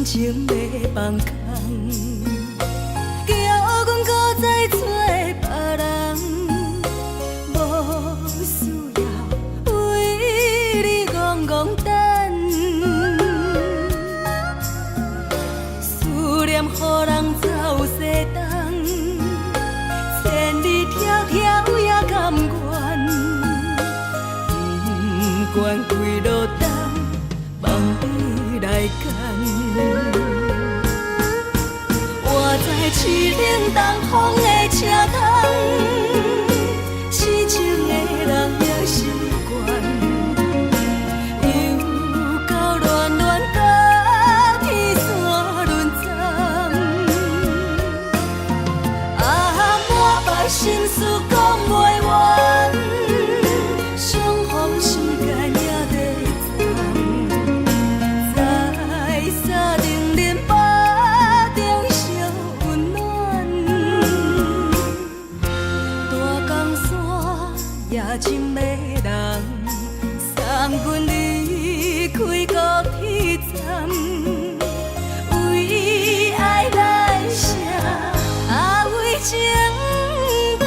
情欲放空，叫阮閣再找別人，無需要為你戇戇等，思念予人走西東，千里迢迢也甘願，不管幾落冬，望你來牽。活在凄冷東風的車窗，痴情的人也習慣，又到暖暖甲天山輪欉，啊，满腹心事講袂完，相逢時間也在藏，在三重恁腹中相溫暖，大江山也情迷人，送阮離開高鐵站，為愛來寫，啊為情等。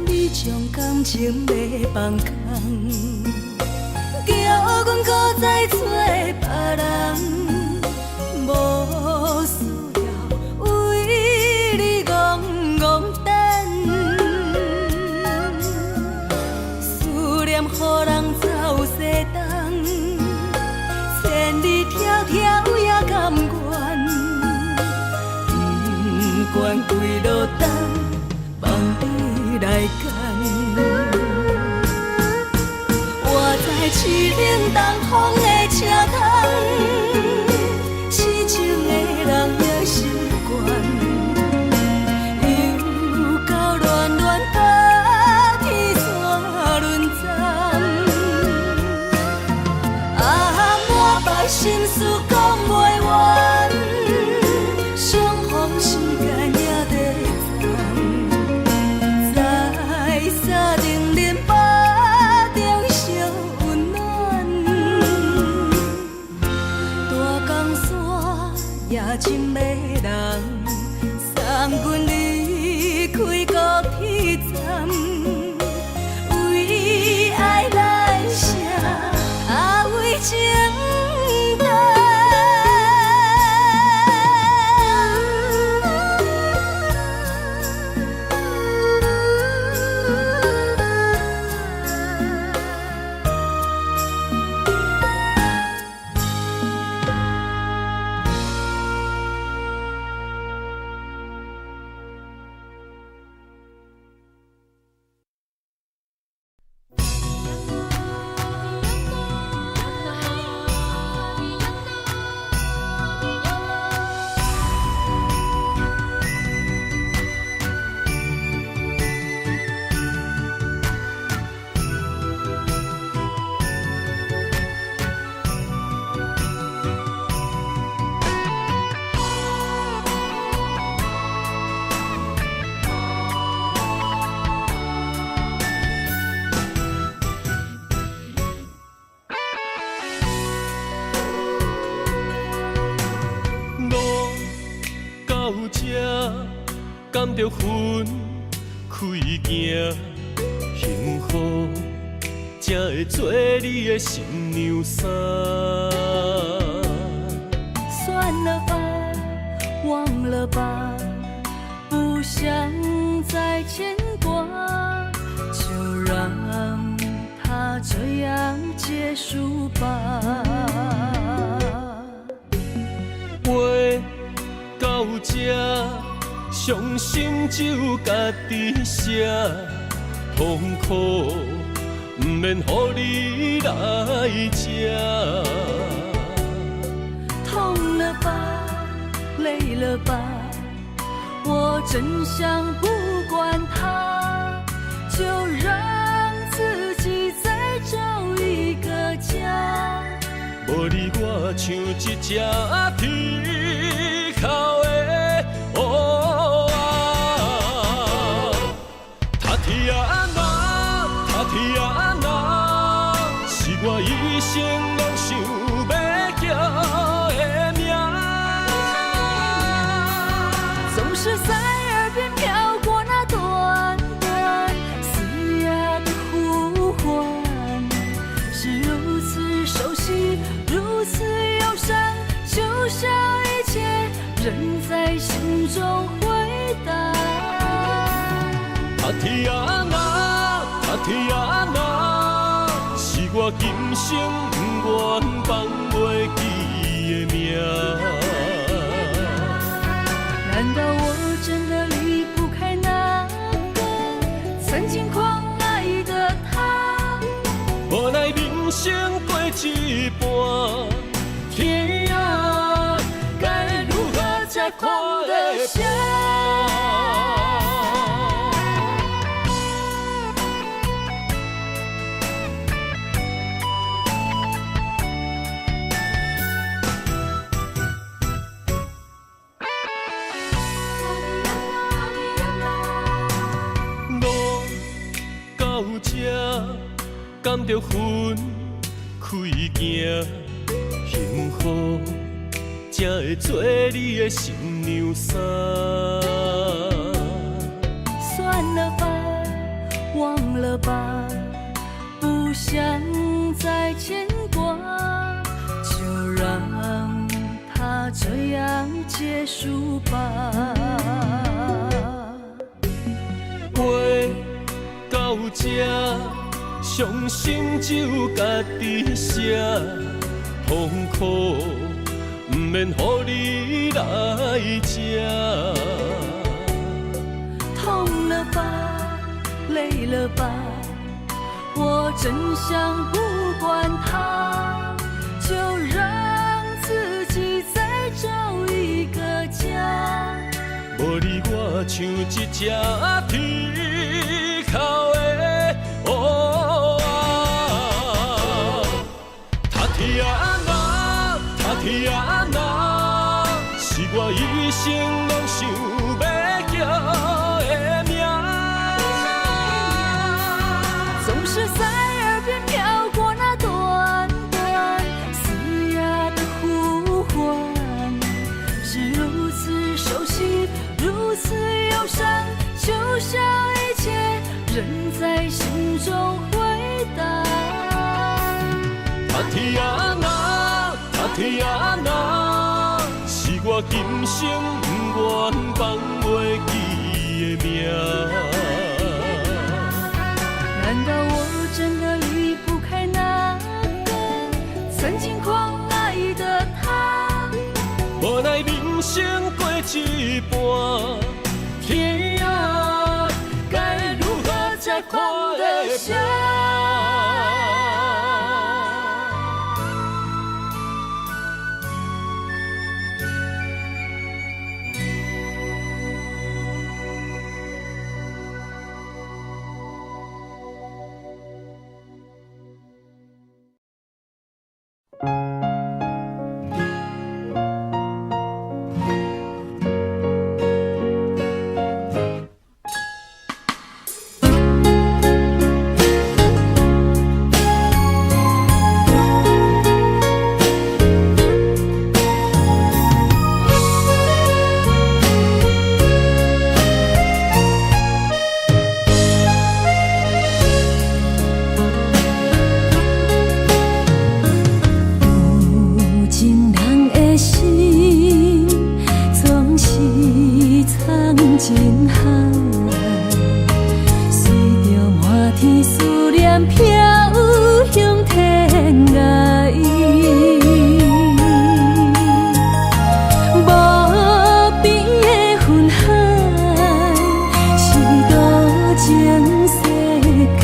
你將感情欲放空，叫阮閣再找別人，無需要為你戇戇等，思念予人走西東，千里迢迢也甘願，不管幾落冬，望你來牽。活在凄冷東風的車窗，痴情的人也習慣，又到暖暖甲天山輪欉，啊，滿腹心事講袂完，相逢時間也在藏，在三重恁腹中相溫暖，大江山也情迷人，送阮離開高鐵站，為愛來寫，啊為情等。路到這，敢著分開行，幸福才會做你的新娘衫。算了吧，忘了吧，不想再牽掛，就讓它這樣結束吧。話到這，傷心只有家己寫，痛苦毋免予你來這。痛了吧，累了吧，我真想不管他，就讓自己再找一個家。無你我像一隻鐵殼的烏仔。塔提亞娜，塔提亞娜，是我一生攏想欲叫的名。總是在耳邊飄過那段段嘶啞的呼喚，是如此熟悉，如此憂傷，就像一切仍在心中迴盪。塔提亞娜，塔提亞娜，是我今生不願放袂記的名。難道我真的離不開那個曾經狂愛的他？無奈人生過一半，天啊，該如何才看得下？路到這，敢著分開行，幸福才會做你的新娘衫。算了吧，忘了吧，不想再牽掛，就讓它這樣結束吧。話到這，傷心只有家己寫，痛苦毋免予你來這。痛了吧，累了吧，我真想不管他，就讓自己再找一個家。無你我像一隻鐵殼的烏仔。塔提亞娜，塔提亞娜，是我一生攏想欲叫的名。總是在耳邊飄過那段段嘶啞的呼喚，是如此熟悉，如此憂傷，就像一切仍在心中迴盪。塔提亞娜，塔提亞娜，是我今生不願放袂記的名。難道我真的離不開那個曾經狂愛的他？無奈人生過一半，天啊，該如何才看得下？有情人的心，總是藏情海，隨著滿天思念飄向天涯。無邊的雲海，是多情世界。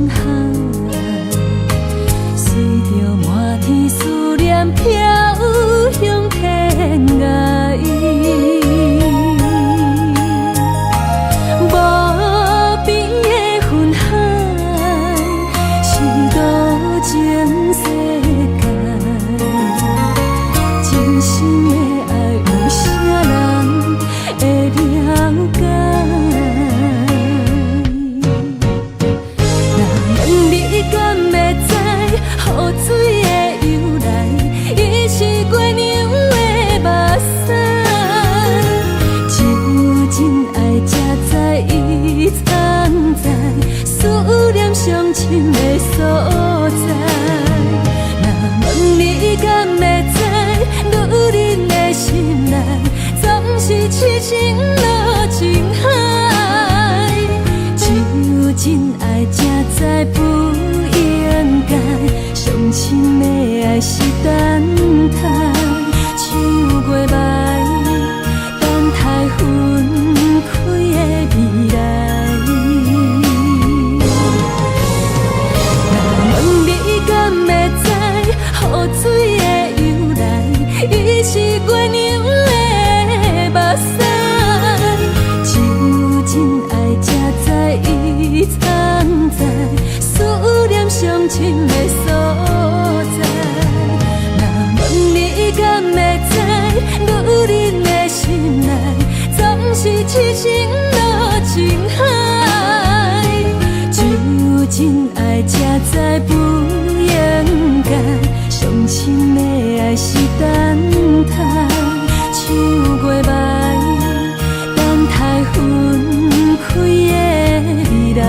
情海，隨著滿天思念飄向天涯。無邊的雲海，是多情世界。真心的愛，有啥人會了解？若問你敢會知，雨水的由來，伊是月娘的目屎。只有真愛才知伊藏在思念上深的所在。若問你敢會知，女人的心內總是痴情落情海。只有真愛才知不應該，上深的愛是等待，像月暝等待分開的未來。若問你敢會知，雨水的由來，伊是月娘的目屎。只有真愛才知伊藏在思念上深的所在。若問你敢會知，女人的心內總是痴情落情海。只有真愛才知不應該，上深的愛是等待，像月暝等待分開的未來。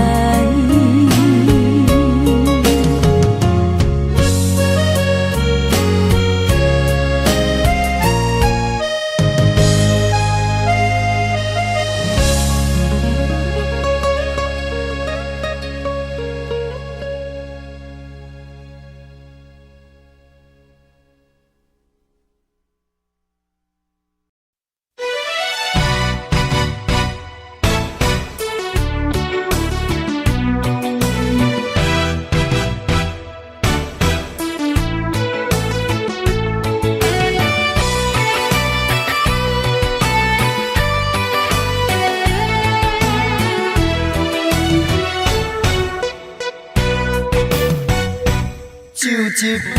酒一杯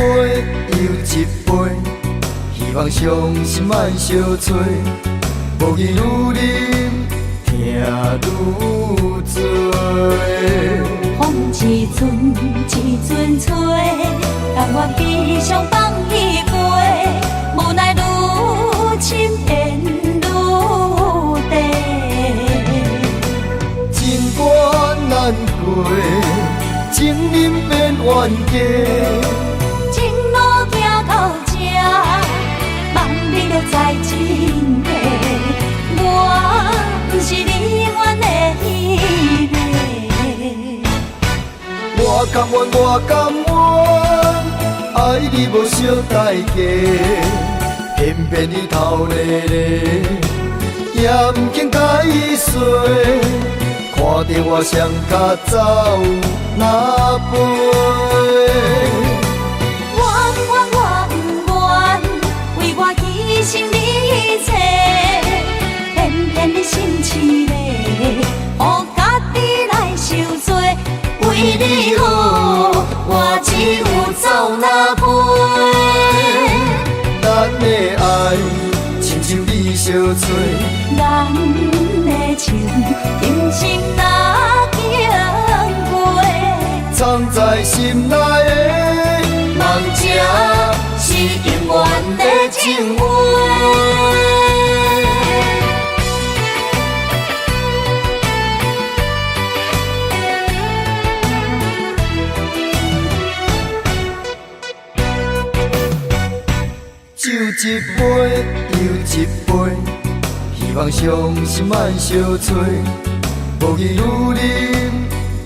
又一杯，希望傷心莫相催，無見愈啉疼愈多。風一陣一陣吹，甘願悲傷放伊飛，無奈愈深緣愈短。情關難過，情人變冤家。情路行到這，望你著知真假，我毋是你永遠的彼个。我甘願，我甘願，愛你無相代價，偏偏你頭咧咧，也毋肯解釋，看著我雙跤走若飛。我不願，我不願，為我犧牲你一切，偏偏你心痴咧，予家己來受罪。為你好，我只有走若飛。咱的愛親像你相催，咱的情平生若經過，藏在心內的夢才是永遠的情話。酒一杯又一杯，希望傷心莫相催，無見愈啉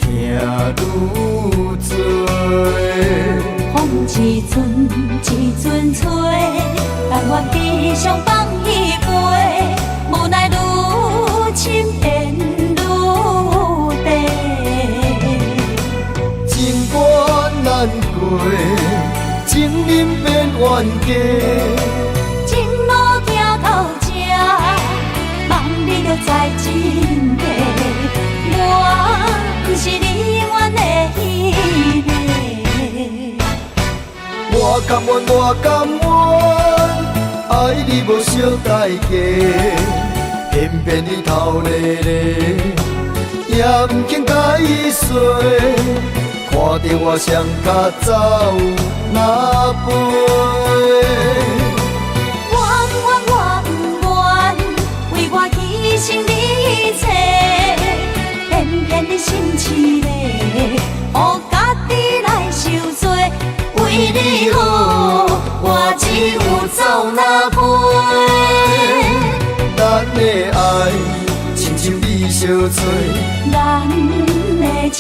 疼愈多。風一陣一陣吹，甘願悲傷放伊飛，無奈愈深緣愈短。情过，情人变冤家。情路行到这，望你著知真假，我毋是你永远的彼个。我甘愿，我甘愿，愛你無惜代價，偏偏你頭咧咧，也毋肯解釋，看著我雙跤走若飛。我毋願，我毋願，為我犧牲你一切，偏偏你心痴咧，予家己來受罪。為你好，我只有走若飛。咱的愛親像你相吹，咱的情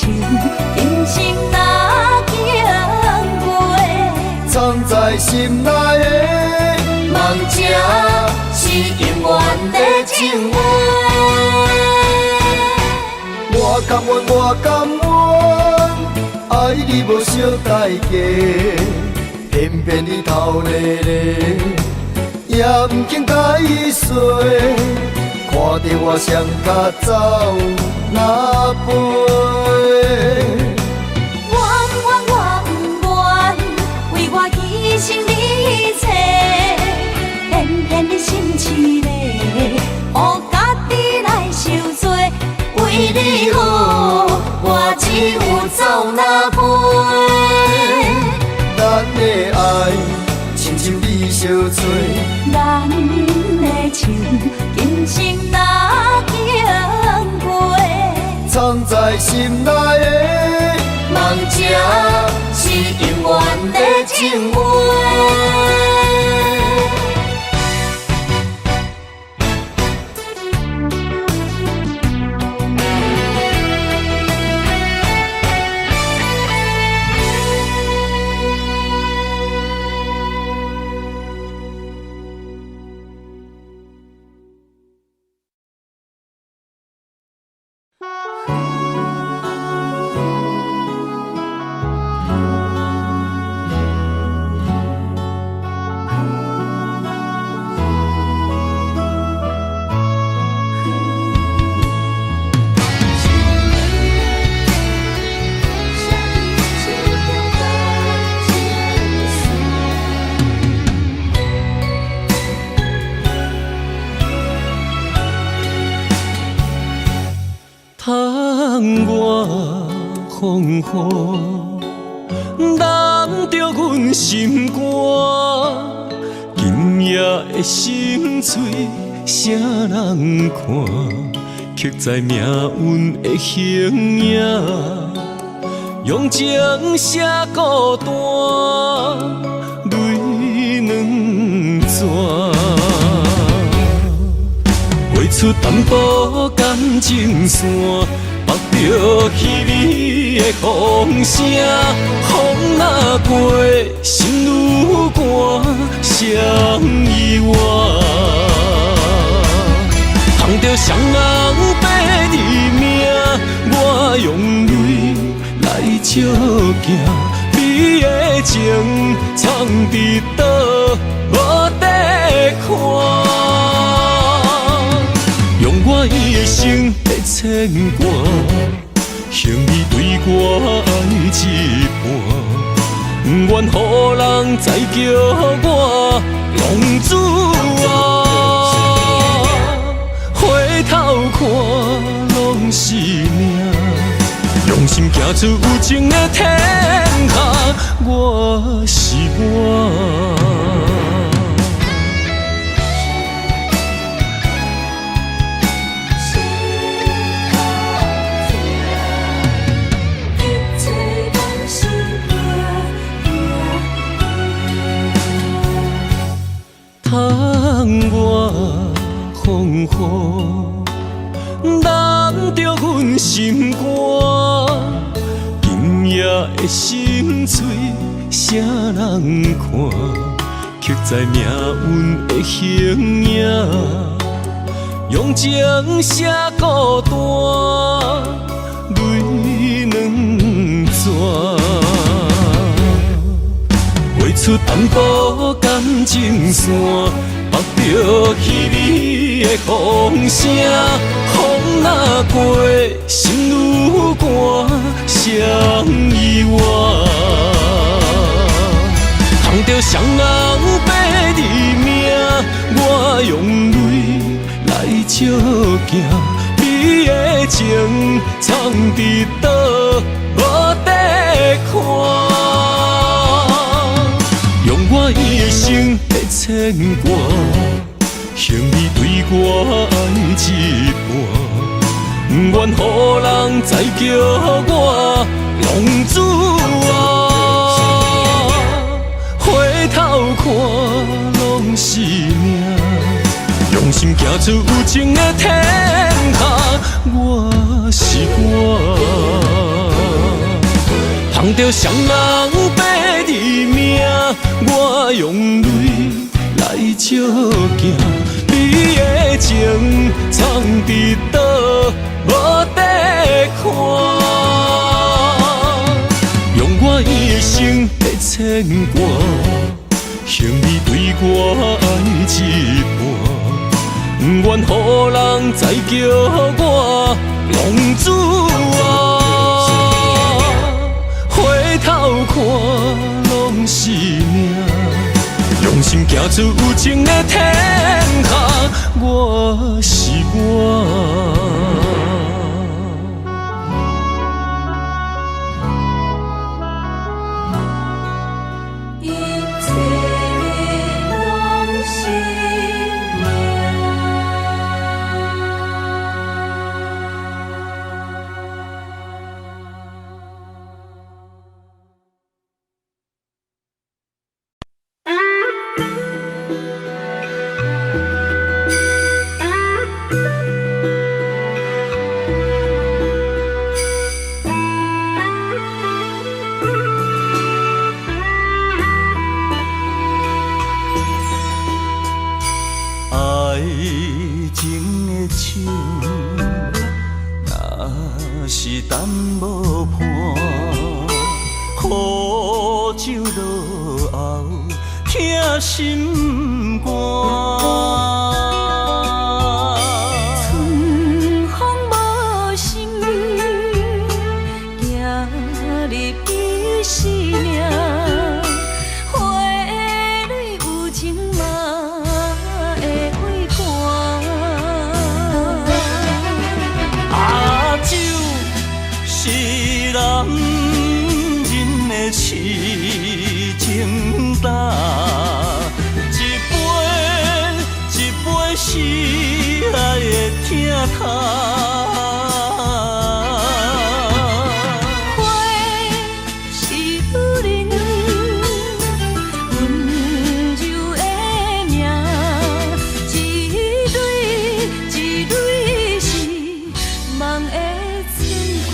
今生若經過，藏在心內的夢才是永遠的情話。我甘願，我甘願，愛你無惜代價，偏偏你頭咧咧，也毋肯解釋，看著我雙跤走若飛。我毋願，我毋願，為我犧牲你一切，偏偏你心痴咧，予家己來受罪。為你好，我只有走若飛。咱的愛親像你相吹，咱的情今生若經過，藏在心內的夢才是永遠的情話。窗外風雨，染著阮心肝。今夜的心碎，啥人看？刻在命運的形影，用情寫孤單，淚兩泉。畫出淡薄感情線，縛著凄美的風聲。風若過，心愈寒，誰意外？通著雙人爬字命，我用淚來照鏡，你的情藏佇佗，無得看。用我一生的牽掛，還你對我愛一半，不願予人再叫我浪子啊！回頭看，攏是命，用心行出有情的天下，我是我。窗外風雨，染著阮心肝。今夜的心碎，啥人看？刻在命運的形影，用情寫孤單，淚兩泉。出淡薄感情线，缚著凄美的风声。风若过，心愈寒，谁伊活？通著双人白日命，我用泪来照镜，你的情藏伫佗，无得看。用我一生的牵挂，还你对我爱一半，不愿予人再叫我浪子啊！回头看，拢是命，用心行出有情的天下，我是我。通著双人白日命，我用泪来照镜，你的情藏伫佗，无得看。用我一生的牵挂，还你对我爱一半，不愿予人再叫我浪子啊！回头看，拢是命，用心行出有情的天下，我是我。一切拢是命。爱情的手，若是等无伴，苦酒落后，疼心肝。春风无心，行入彼生命，花蕊有情嘛会畏寒。阿酒是男人的痴情胆，一杯一杯是爱的疼痛。花是女人温柔的名，一蕊一蕊是梦的牵挂。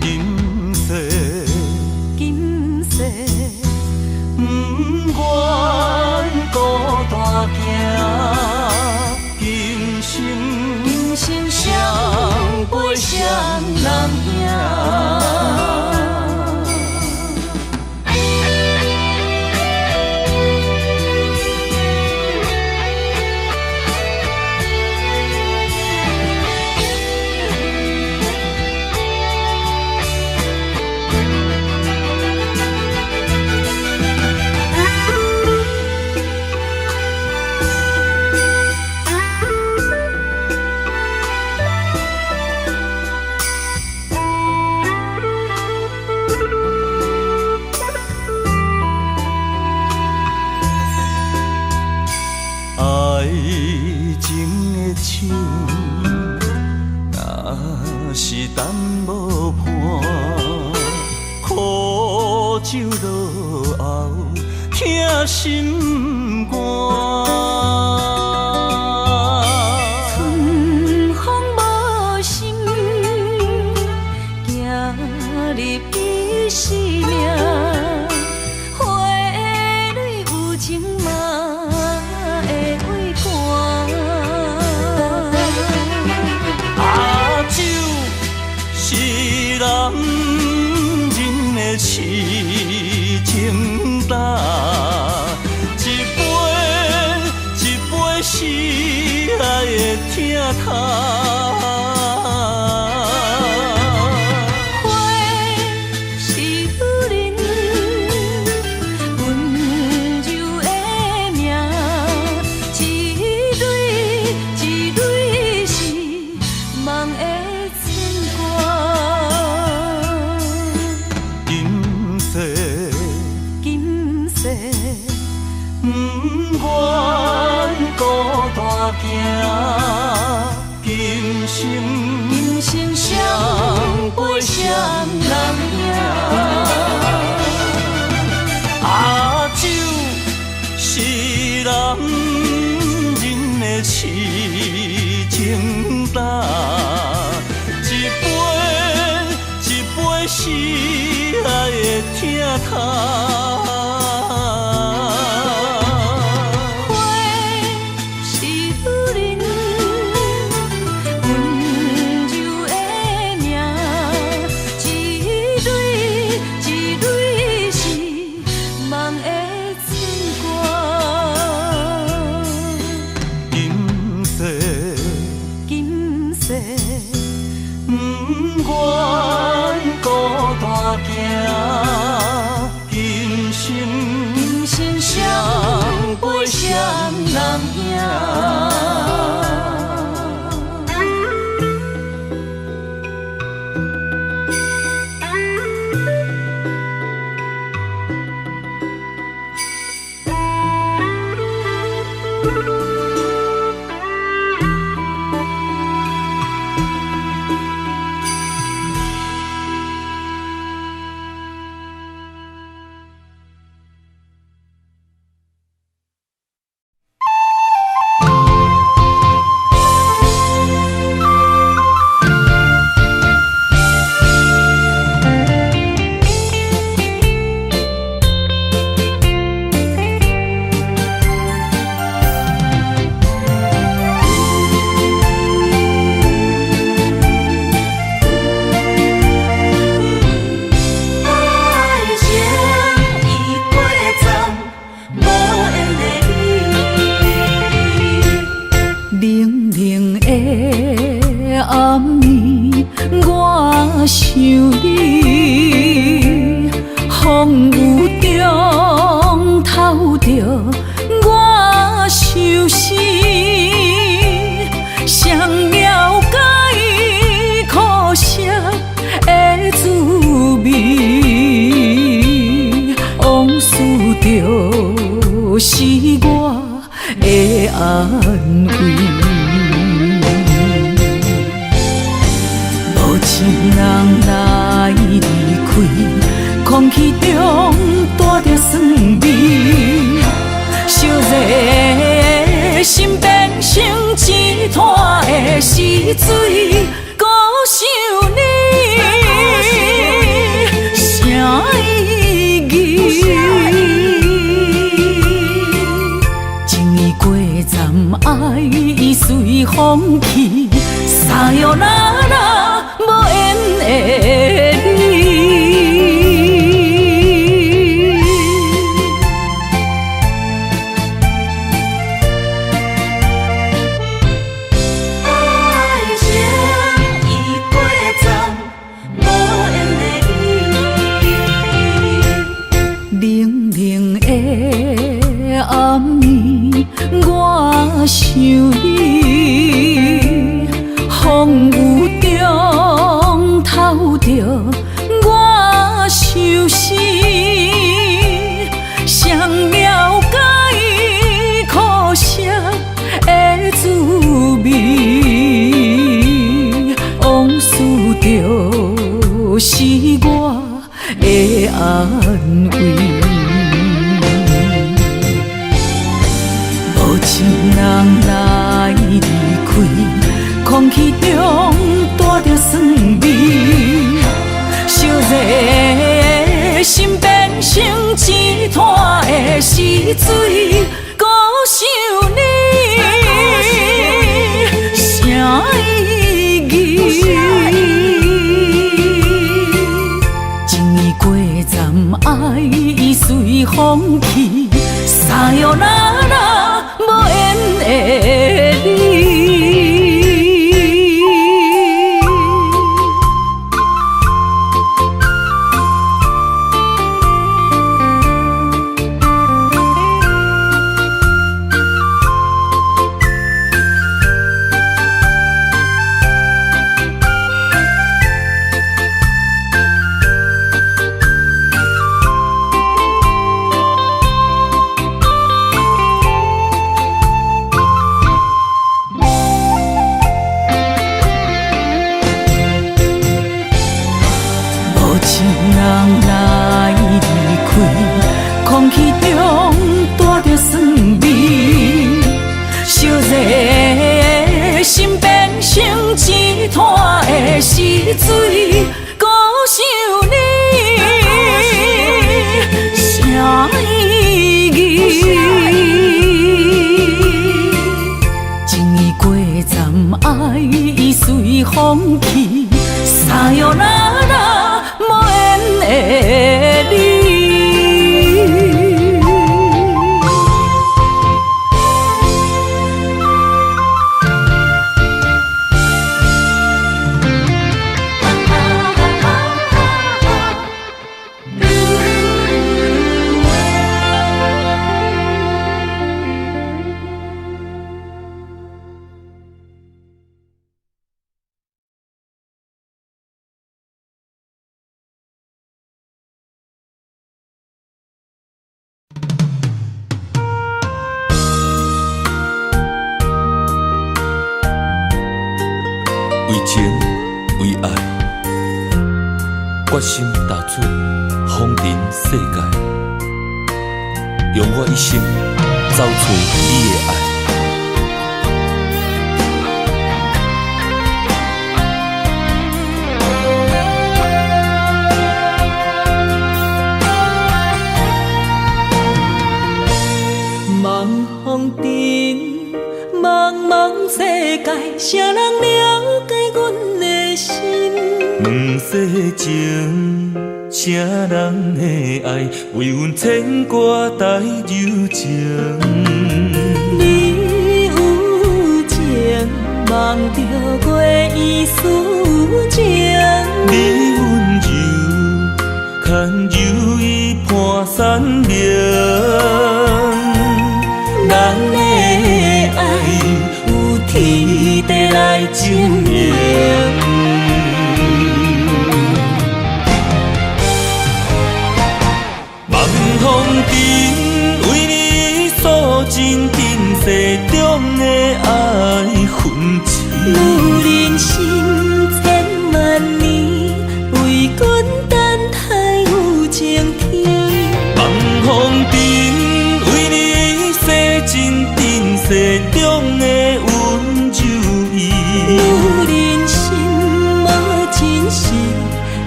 今世今世不愿孤单行，今生今生谁陪谁人赢？爱情的手，若是等无伴，苦酒落后，疼心肝。春风无心，行入彼生命，花蕊有情嘛会畏寒。阿酒是男人的痴痛。花是女人温柔的名，一蕊一蕊是梦的牵挂。今世今世不愿孤单行，今生今生谁陪谁人赢？阿酒是男人的痴情胆，一杯一杯是爱的疼痛。花是女人温柔的名，一蕊一蕊是梦的牵挂。今世今世不愿孤单行，今生今生谁陪谁人赢？爱情已过站，无缘的你。冷冷的暗暝，我想你，风雨中透著我相思，谁了解苦涩的滋味？往事就是我的安慰。无一人来离开，空气中带著酸味，烧热的心变成一滩的死水，阁想你，啥意义？情已过站，爱已随风去，撒哟那拉，无缘的你。爱情已过站，无缘的你。冷冷的暗暝，我想你，风雨中透著我相思，谁了解苦涩的滋味？往事就是我的安慰。无一人来离开，空气中带著酸味，烧热的心变成一滩的死水，阁想你，啥意义？情已过站，爱已随风去，撒哟那拉，无缘的你。情人來離開，空氣中帶著酸味，燒熱的心變成一灘的死水，孤想你，啥意義？情已過站，愛已隨風去，さよなら，無緣的你。為情為愛，決心踏出風塵世界，用我一生走揣你的愛。茫風塵，茫茫世界，誰人了解阮的心？問世情，啥人的愛為阮牽掛帶柔情？你有情，望著月伊思情。你溫柔，牽柔伊伴山明。咱的愛有天地來證明。望風塵，為你訴盡塵世中的愛恨情。女人心千萬年，為君等待有情天。望風塵，為你洗盡塵世中的溫柔意。女人心無真實，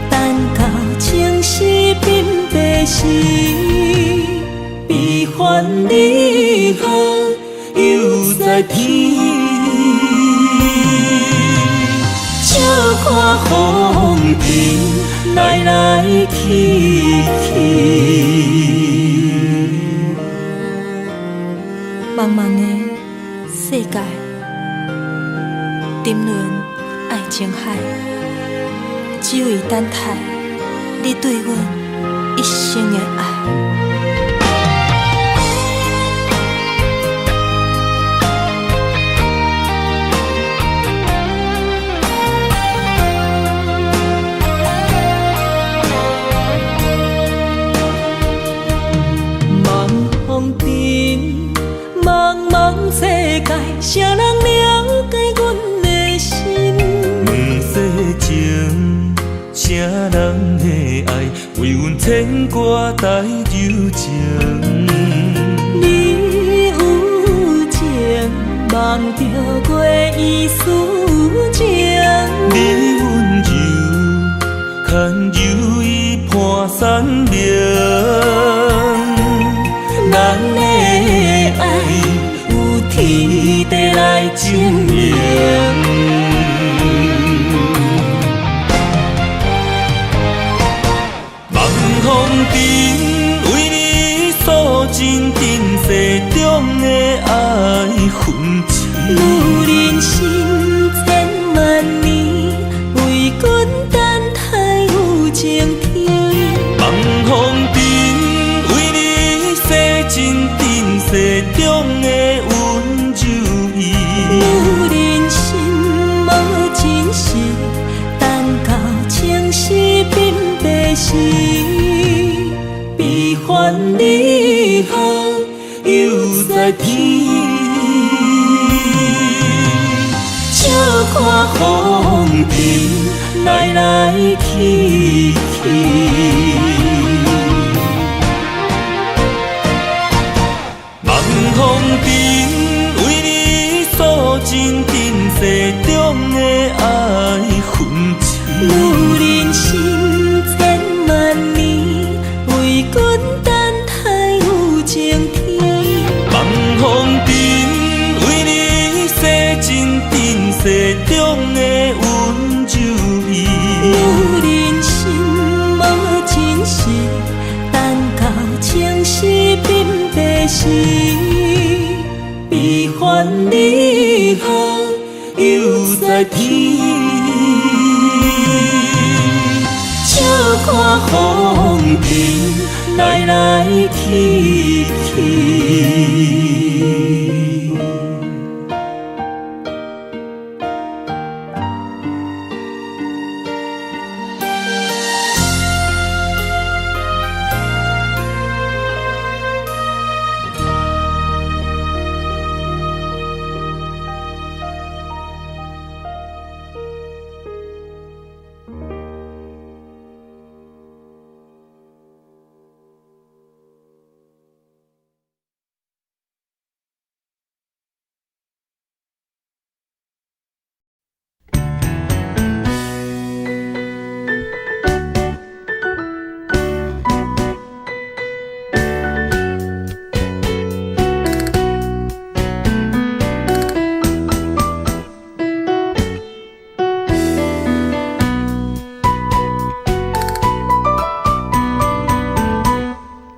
等到情絲變白時，悲歡離合又在天。笑看風塵來來去去。茫茫的世界，沉淪愛情海，只為等待你對阮一生的愛。茫風塵，茫茫世界，誰人了解阮的心？問世情，啥人的愛為阮牽掛帶柔情？你有情，望著月伊思情。你溫柔，牽柔伊伴山明。咱的愛有天地來證明。望風塵，為你訴盡塵世中的愛恨情。女人心千萬年，為君等待有情天。望風塵，為你洗盡塵世中的溫柔意。女人心無真實，等到情絲變白時，悲歡離合又在天。笑看風塵來來去去。是悲歡離合又再天。笑看風塵來來去去。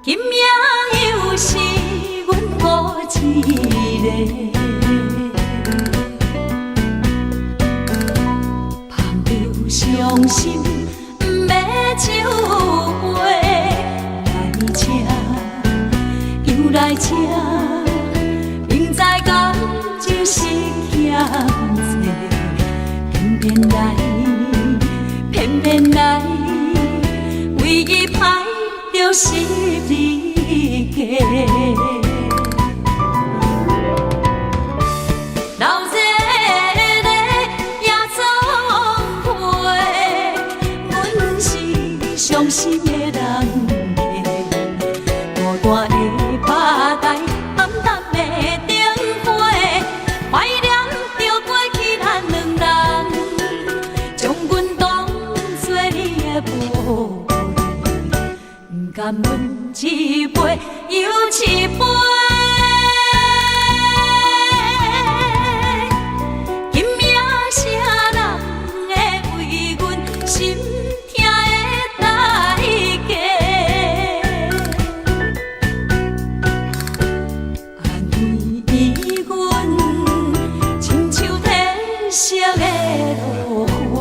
今夜又是阮孤一个，捧著傷心欲酒杯，來這又來這，明知感情是欠債，偏偏來，偏偏來，為伊歹著十字架。流熱的也做陪，阮是傷心的人客，孤單的吧台，暗淡的燈火，懷念著過去咱兩人，將阮當作你的寶貝，不甘阮一杯又一杯。今夜啥人會為阮心疼的代價？安慰阮，親像褪色的落花。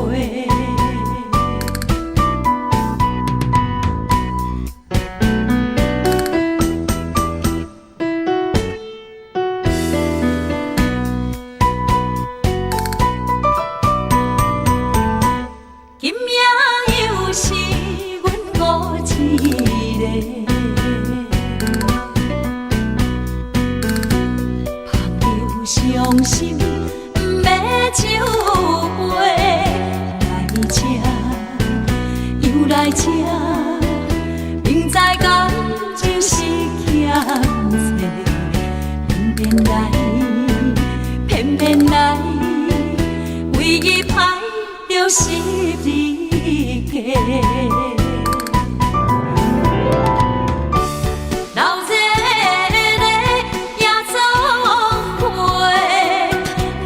今夜又是阮孤一個，捧著傷心欲酒杯，來這又來這，明知感情是欠債，偏偏來，偏偏來，為伊歹著十字架。流熱的也做陪，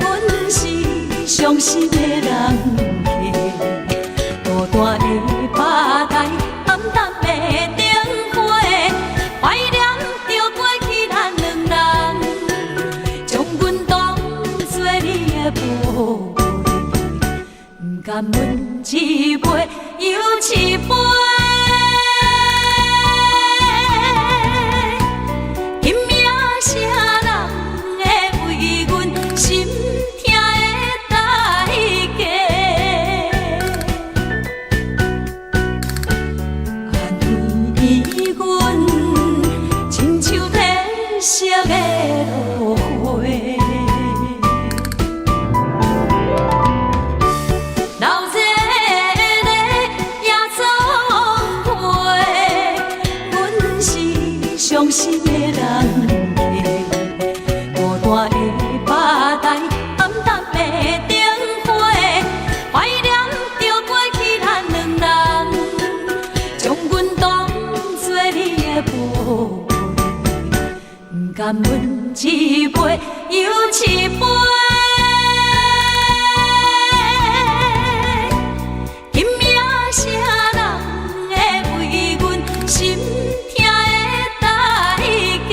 阮是傷心的人客，孤單的吧台，暗淡的燈火，懷念著過去咱兩人，將阮當作你的寶貝，不甘阮一杯又一杯。今夜啥人會為阮心疼的代價？安慰阮，親像褪色的落花。流熱的也做陪，阮是傷心的人客，孤單的吧台，暗淡的燈火，懷念著過去咱兩人，將阮當作你的寶貝，不甘阮一杯又一杯。今夜啥人會為阮心疼的代價？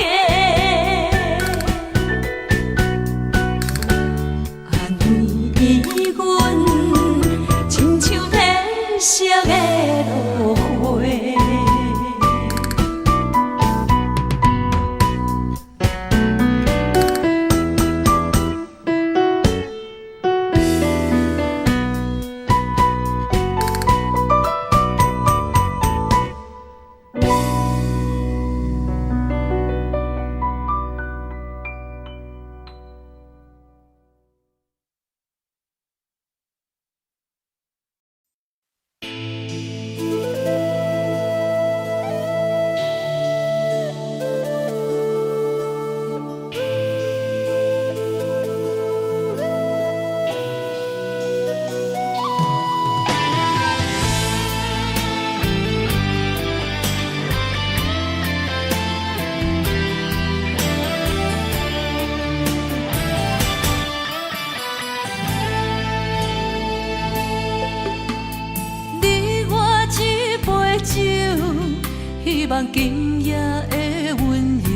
希望今夜的溫柔，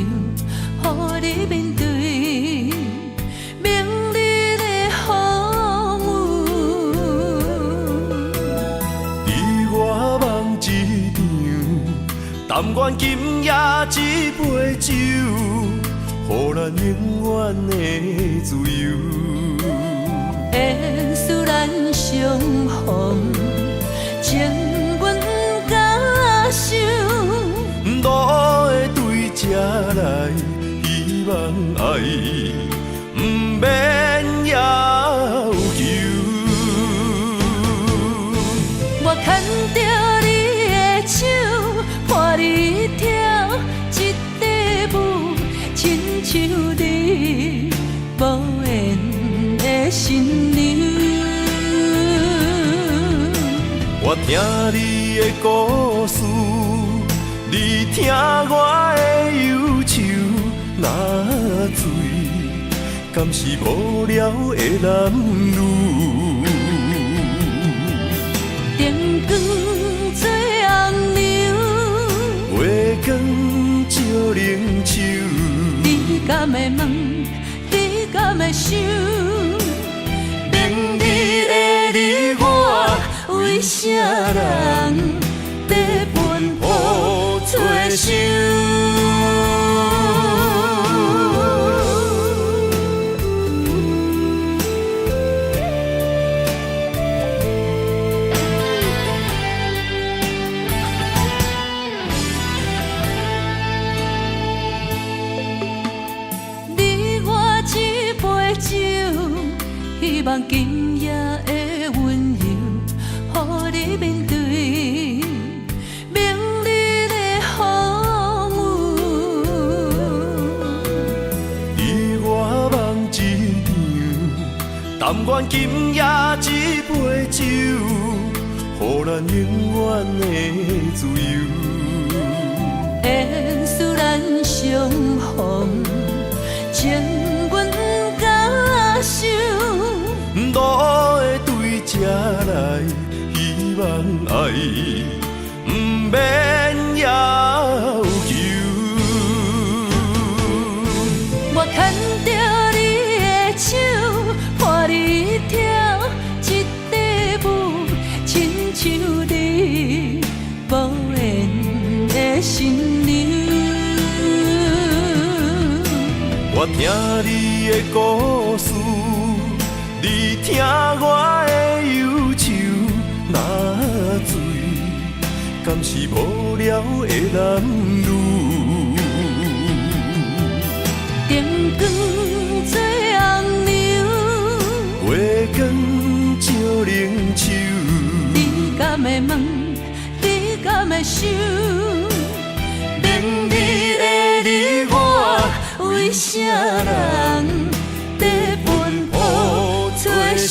予你面對明日的風雨。你我夢一場，但願今夜這杯酒，予咱永遠的自由。緣使咱相逢，情阮敢想。路會對這來，希望愛毋免要求。我牽著你的手，伴你跳這塊舞，親像你無緣的新娘。我聽你的故事，你聽我的憂愁，若醉，敢是無聊的男女？燈光做紅娘，月光照冷手，你敢會問？你敢會想？明日的你我，為啥人在奔波找相？你我這杯酒，希望今夜的溫柔，予你面對明日的風雨。你我夢一場，但願今夜這杯酒，予咱永遠的自由。緣使咱相逢，情阮敢想。路會對這來，希望愛毋免要求。我牽著你的手，伴你跳這塊舞，親像你無緣的新娘。我聽你的故事，你聽我的憂愁，若醉，敢是無聊的男女？燈光做紅娘，月光照冷手，你敢會問？你敢會想？明日的你我，為啥人在奔波找相？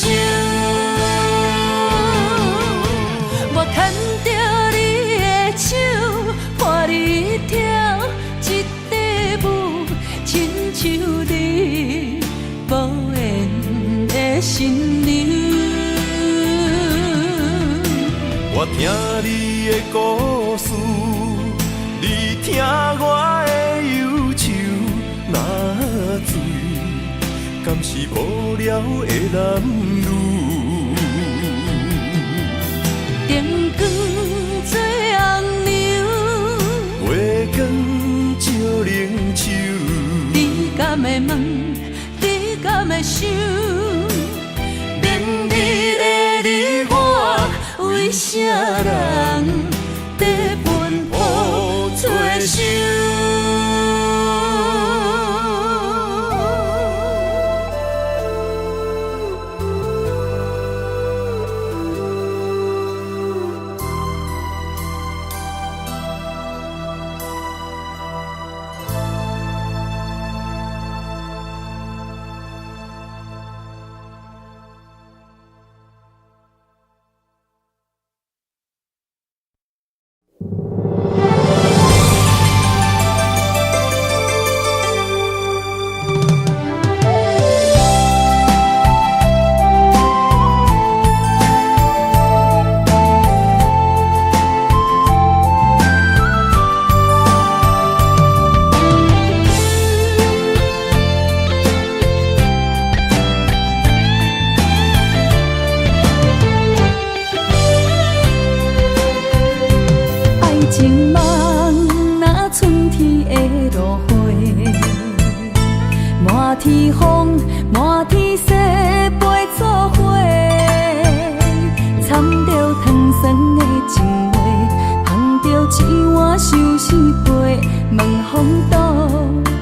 我牽著你的手，伴你跳這塊舞，親像你無緣的新娘。我聽你的故事，你聽我的憂愁，若醉，敢是無聊的男女？燈光做紅娘，月光照冷手，你敢會問？你敢會想？明日的你我，為啥人在奔波找相？情夢若春天的落花，滿天風，滿天雪，飛做伙，掺著糖酸的情話，捧著一碗相思杯，問風度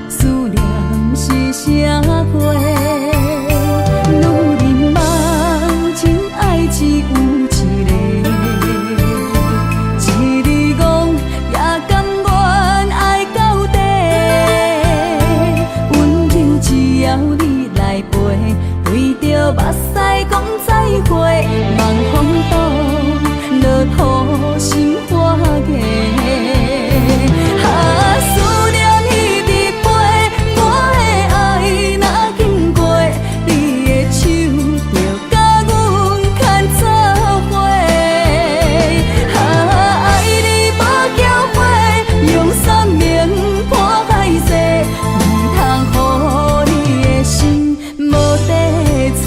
思念是啥货？女人夢真愛只有一个，一日戇也甘願愛到底。溫柔只要你來陪，對著目屎講再會，望風度落土心花芽。啊，思念一直飛，我的愛若經過，你的手就共阮牽做伙。啊，愛你無後悔，用生命破海誓，毋通予你的心無地揣。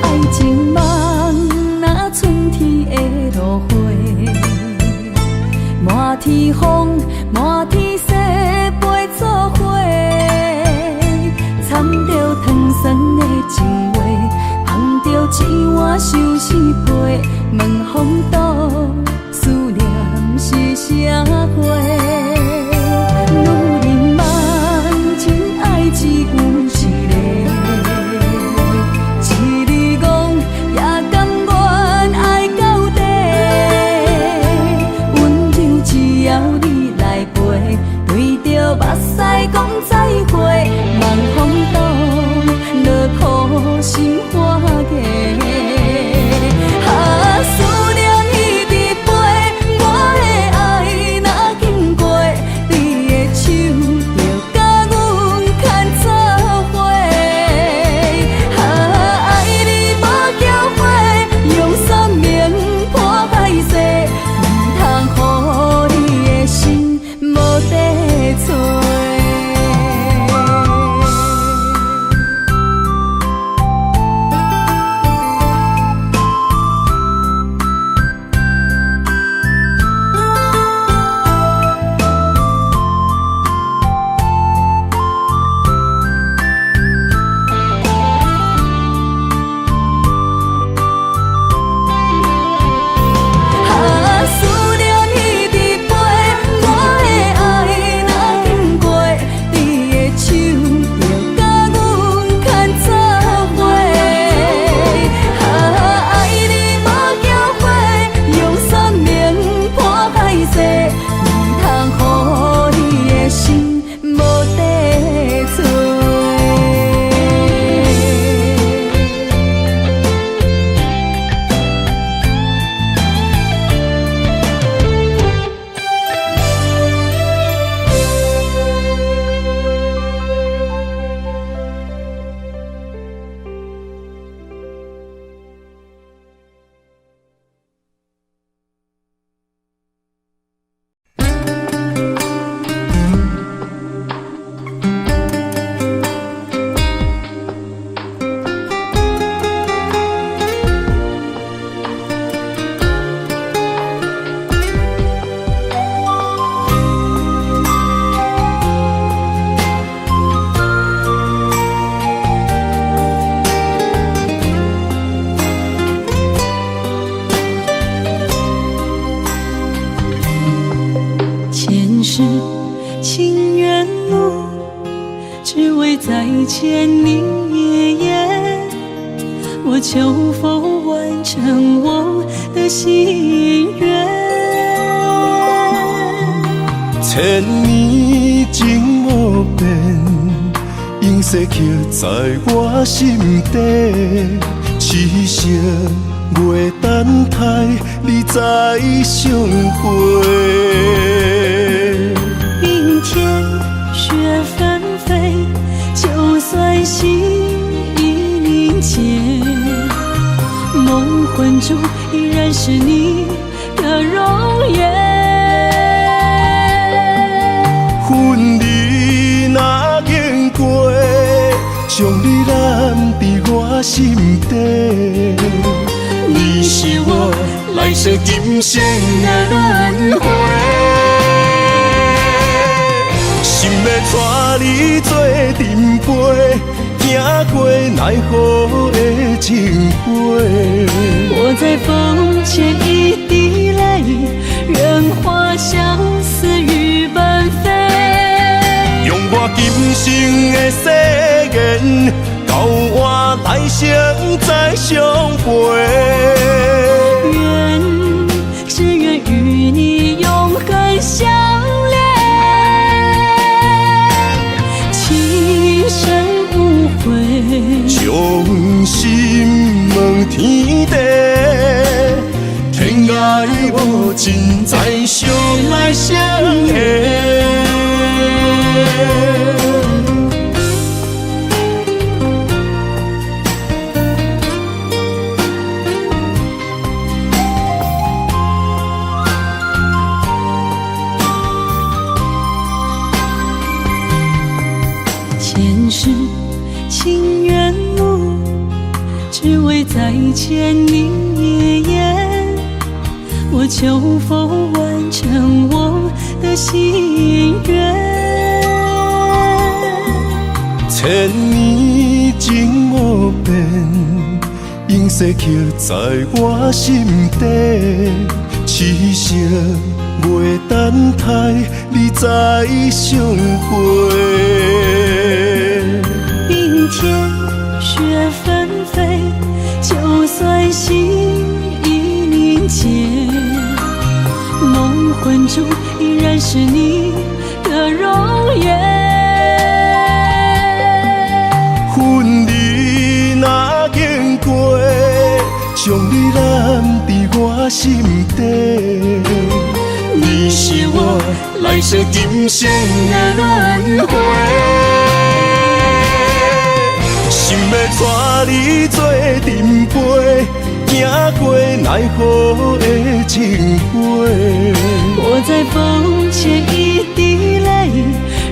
愛情夢若春天的落花，滿天風，滿天雪，飛做伙，掺著糖酸的情話，捧著一碗相思杯，問風度思念是啥貨？女人夢真愛只有一個。一日戇也甘願愛到底，溫柔只要你來陪，對著目屎講再會，望風度落土心花芽。啊，思念一直飛，我的愛若經過，你的手就共阮牽做伙。啊，愛你無後悔，用生命破海誓，毋通予你的心無地揣。啊，思念一直飛，我的愛若經過，你的手就共阮牽做伙。啊，愛你無後悔，用生命破海誓，毋通予你的心無地揣。前世情緣路，只為再見你一眼。我求佛完成我的心願。千年情無變，永世刻在我心底。痴心月等待你再相會。冰天雪紛飛，就算心已凝結，夢魂中依然是你的容顏。分離若經過，將你攬佇我心底。你是我來世今生的輪迴，心欲帶你做陣陪，行過奈何的情話。我在風前一滴淚，願化相思雨般飛。用我今生的誓言，到換來生再相陪。願，只願與你永恆相戀，情深無悔。將心問天地，天愛無盡，再相來相下。前世情緣路，只為再見你一眼。我求佛完成我的心願。千年情無變，永世刻在我心底。痴心袂等待你再相會。冰天雪紛飛，就算心已凝結，夢魂中依然是你的容顏。分離若經過，將你攬佇我心底。你是我來世今生的輪迴，心欲帶你做陣陪，行過奈何的情話。我在風前一滴淚，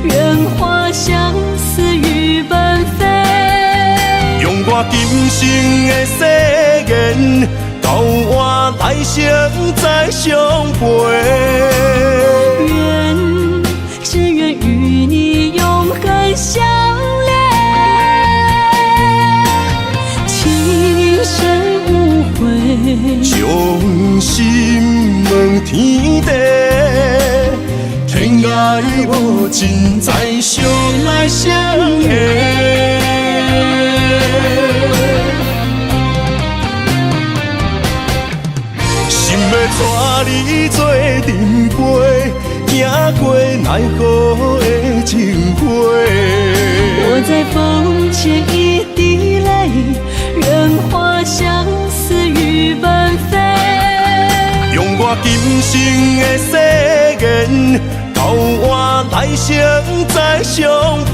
願化相思雨般飛。用我今生的誓言，到換來生再相陪。願，只願與你永恆相戀，情深無悔。將心問天地，天愛無盡，再相來相下。心欲帶你做陣陪，行過奈何的情話。我在風前一滴淚，願化相思雨般飛。用我今生的誓言，到換來生再相陪。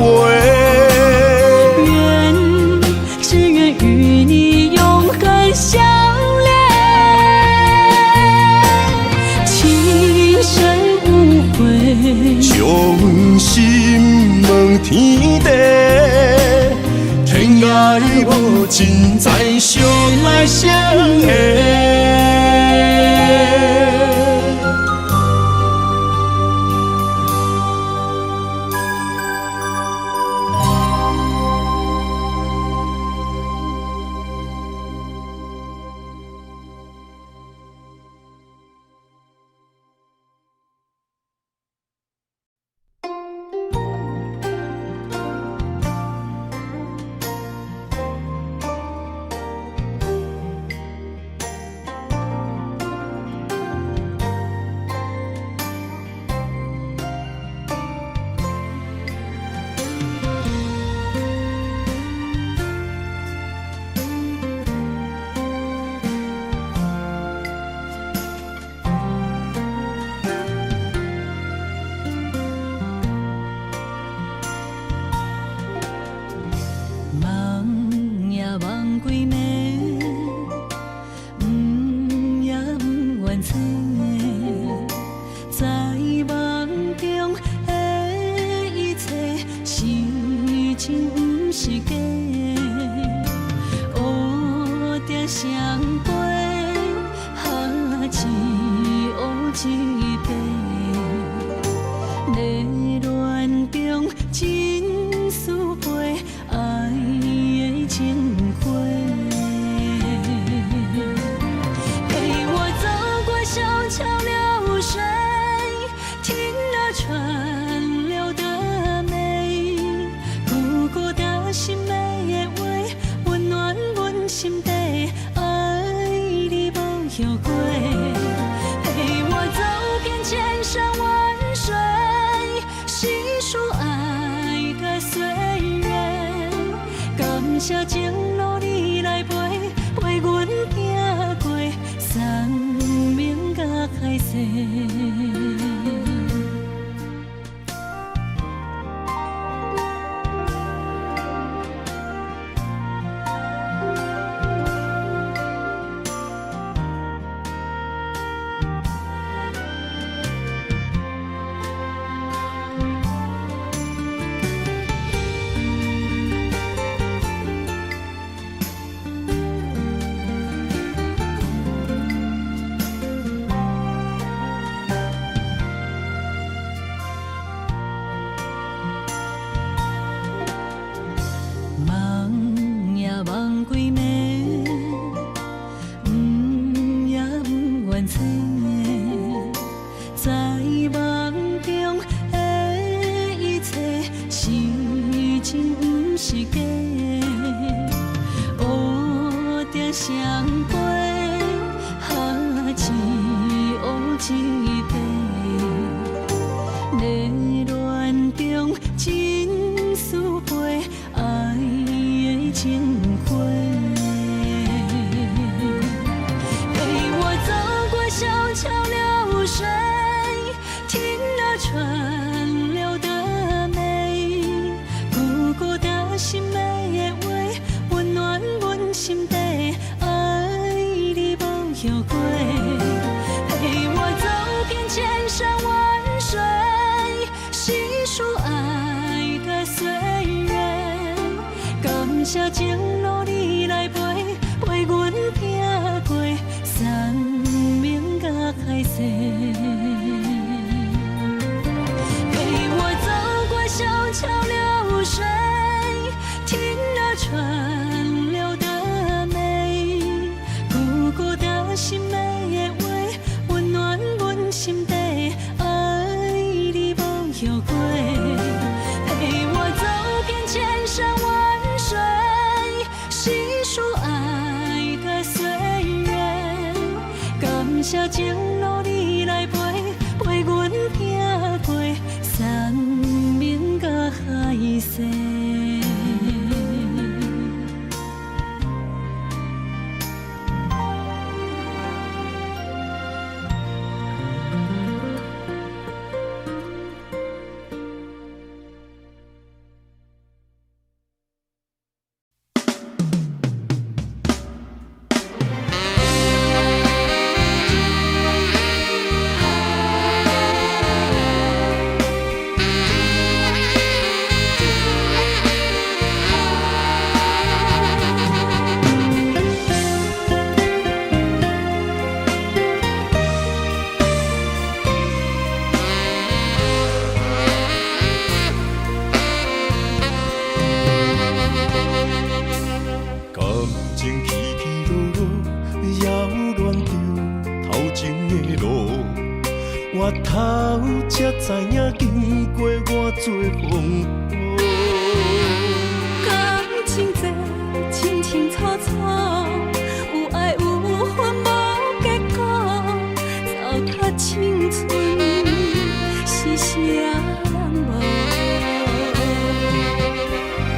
願，只願與你永恆相戀，情深無悔。將心問天地，天愛無盡，再相來相下。夢幾暝，毋也毋願醒，在夢中的一切是真毋是假？烏蝶相飛，哈一烏一白，迷戀中情絲飛，愛的情花。陪我走過小橋流水，聽那川流的美，舊故的心的話，溫暖阮心底，愛你無後悔。陪我走遍千山萬水，細數愛的歲月，感謝情路你來陪，陪阮行過山盟佮海誓。夢也夢幾暝，毋也毋願醒，在夢中的一切是真毋是假？烏蝶相飛，哈一烏一白，迷戀中情絲飛，愛的情花。陪我走過小橋流水，聽那川流的美，舊故的心的話，溫暖阮心底，愛你無後悔。陪我走遍千山萬水，細數愛的歲月，感謝情路你來陪，陪阮行過山盟佮海誓。陪我走過小橋流水，聽那川流的美，舊故的心的話，溫暖阮心底，愛你無後悔。陪我走遍千山萬水，細數愛的歲月，感謝情路你來陪，陪阮行過山盟佮海誓。感情起起落落，擾亂著頭前的路。回頭才知影，經過偌濟風雨。感情這清清楚楚，有愛有恨無結果，糟蹋青春是啥人無？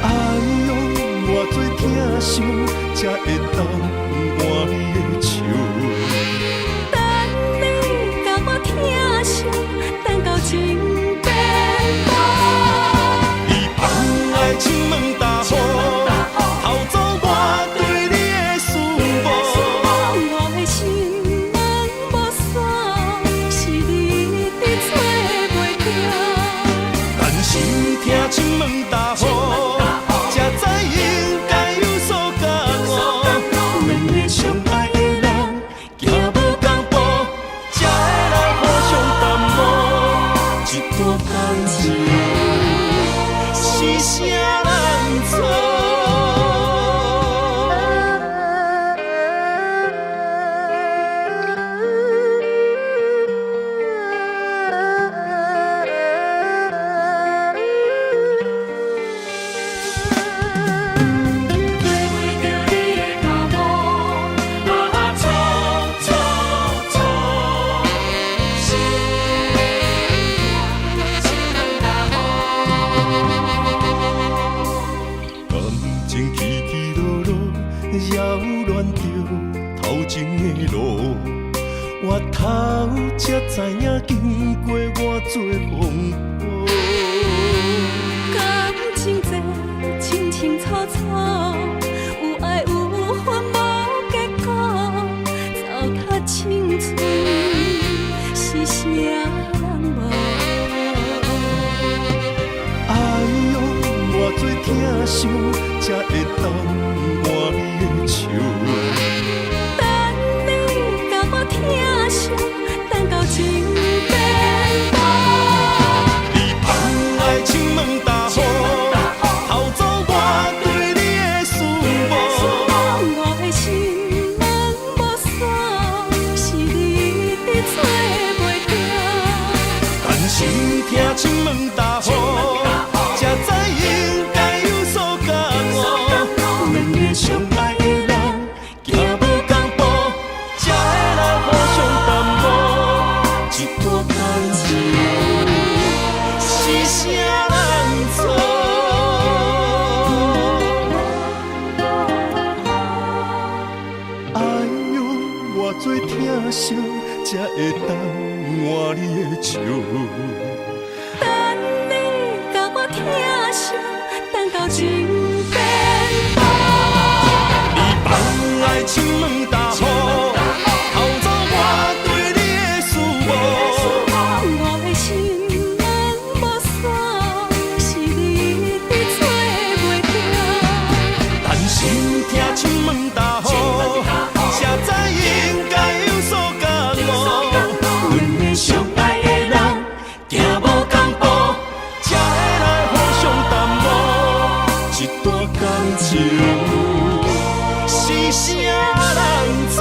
哎喲，偌濟疼惜，才會當挽你的手。等你共我疼惜，等到情變薄。你放愛親門踏雨，偷走我對你情起起落落，擾亂著頭前的路。回頭才知影經過偌濟風波。感情這清清楚楚，有愛有恨無結果，糟蹋青春是啥人無？愛用偌濟疼惜，才會當換你的笑。等你共我疼惜，等到情變薄。你放愛親問大雨，偷走我對你的思慕。我的心門無鎖，是你一直揣袂著。但心疼親問大雨，才知應該有所覺悟。兩個相愛的人，行無仝步，才會來互相耽誤。這段感情是啥人錯？愛用偌濟疼惜，才會當換你的笑。等你共我疼惜，等到情變薄。你放愛親問大雨，偷走我對你的思慕。我的心門無鎖，是你一直揣袂著。但心疼親問大雨，才知應該有所覺悟。兩個相愛的人，行無仝步，才會來互相耽誤。這段感情是啥人錯？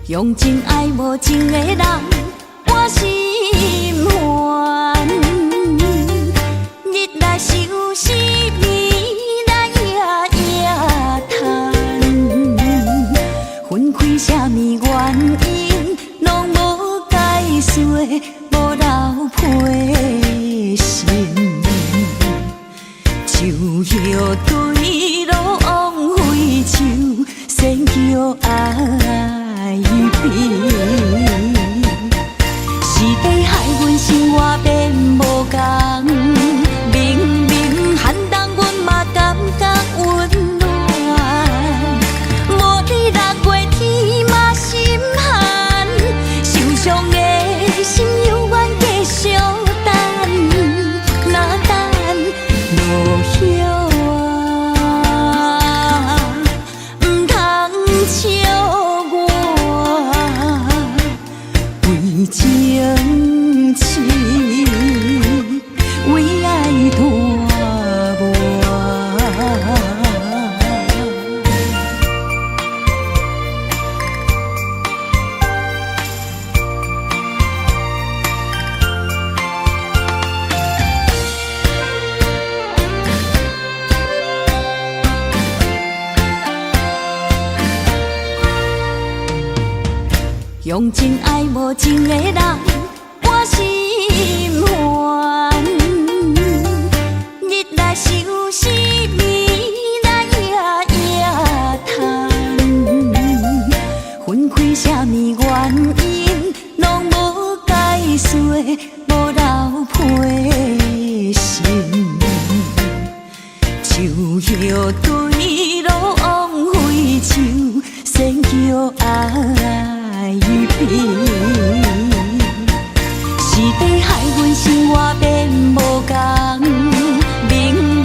用情愛無情的人，我心煩。日來相思，暝來夜夜嘆。分開啥物原因，攏無解釋，無留批信。樹葉對落枉費手，先叫愛悲。是地害阮生活變無仝，明明寒冬阮嘛感覺溫暖。無你六月天嘛心寒，受傷的心猶原繼續等，若等落葉啊，毋通笑我為情痴，為愛斷無。用情愛無情的人，我心煩。日來相思，暝來夜夜嘆。分開啥物原因，攏無解釋，無留批信。樹葉對落枉費手，先叫愛悲。是地害阮生活變無仝，明明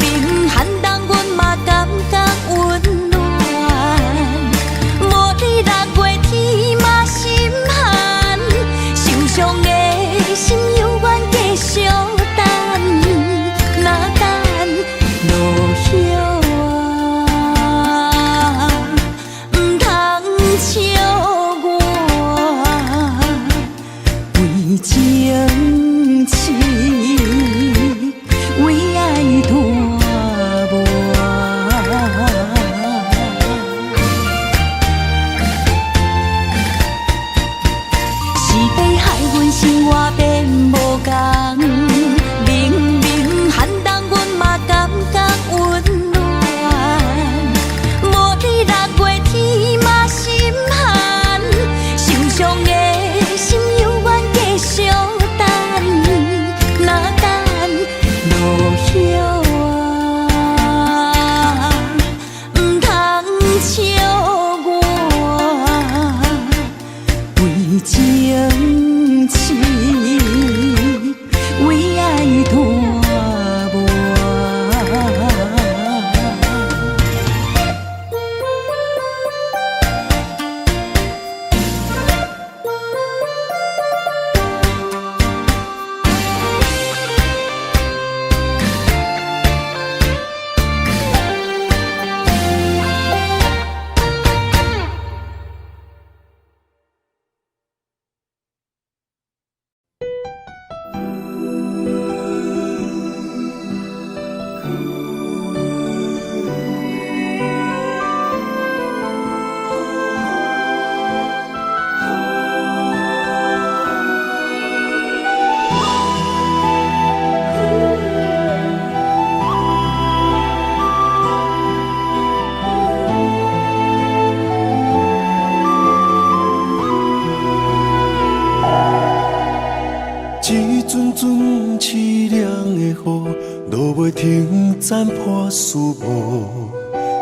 斩破思无，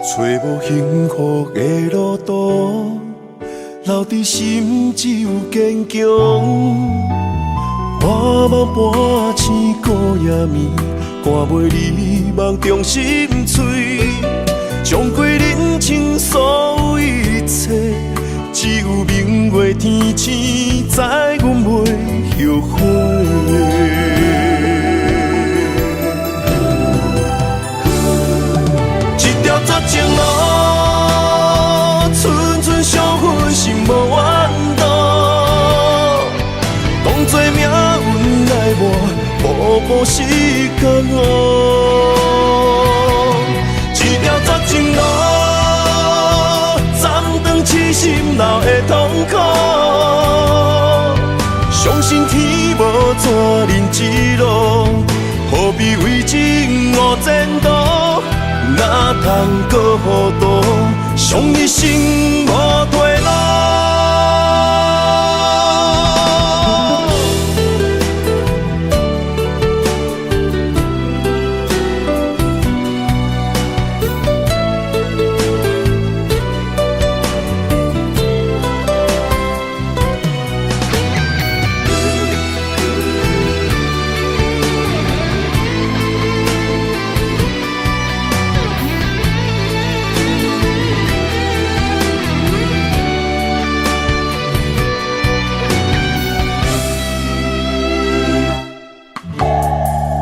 揣无幸福的路途，留伫心只有坚强。我梦半醒孤夜暝，看袂离梦中心碎，将过人生所有一切，只有明月天星知阮袂后悔。一条绝情路，寸寸伤痕心无怨毒，当作命运来磨，步步是江湖。一条绝情路，斩断痴心留的痛苦，相信天无绝人之路，何必为情误前途？哪通阁糊涂，伤一生无退路。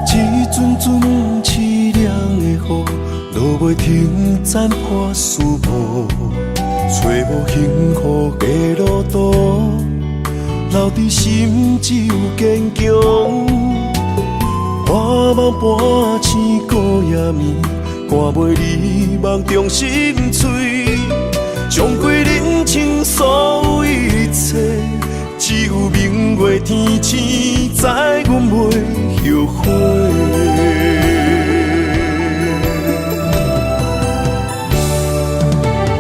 一阵阵凄凉的雨，落袂停，斩破思无，揣无幸福的路途，留伫心只有坚强。我梦半醒孤夜暝，看袂离梦中心碎，将过人生所有一切，只有明月天星知阮袂后悔。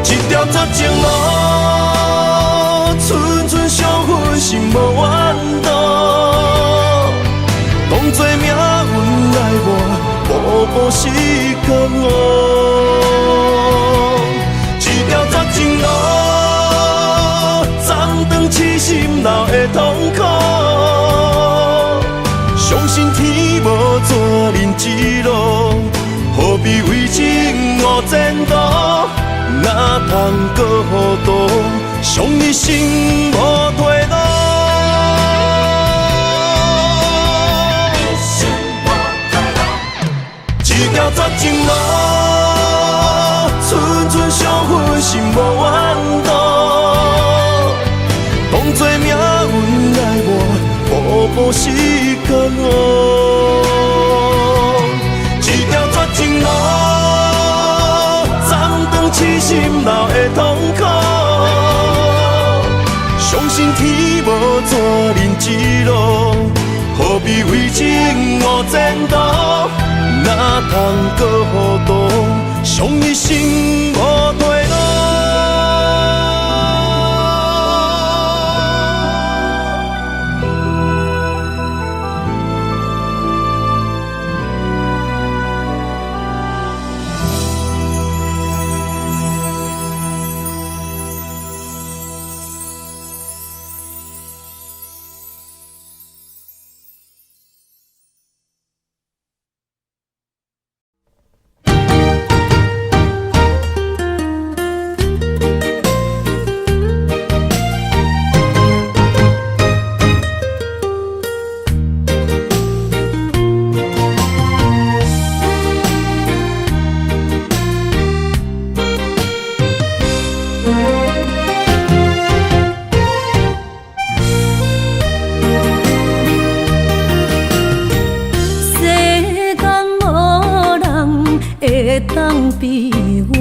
一条绝情路，寸寸伤痕心无怨毒，当作命运来磨，步步是江湖。一条绝情路，斩断痴心留的痛苦，相信天无绝人之路，何必为情误前途？哪通阁糊涂，伤一生无退路。一条绝情路，寸寸伤痕心无怨毒，当作命运来磨，步步是江湖。一条绝情路，斩断痴心留的痛苦，相信天无绝人之路，何必为情误前途？哪通阁糊涂，伤一生无退路。世间无人会当比我，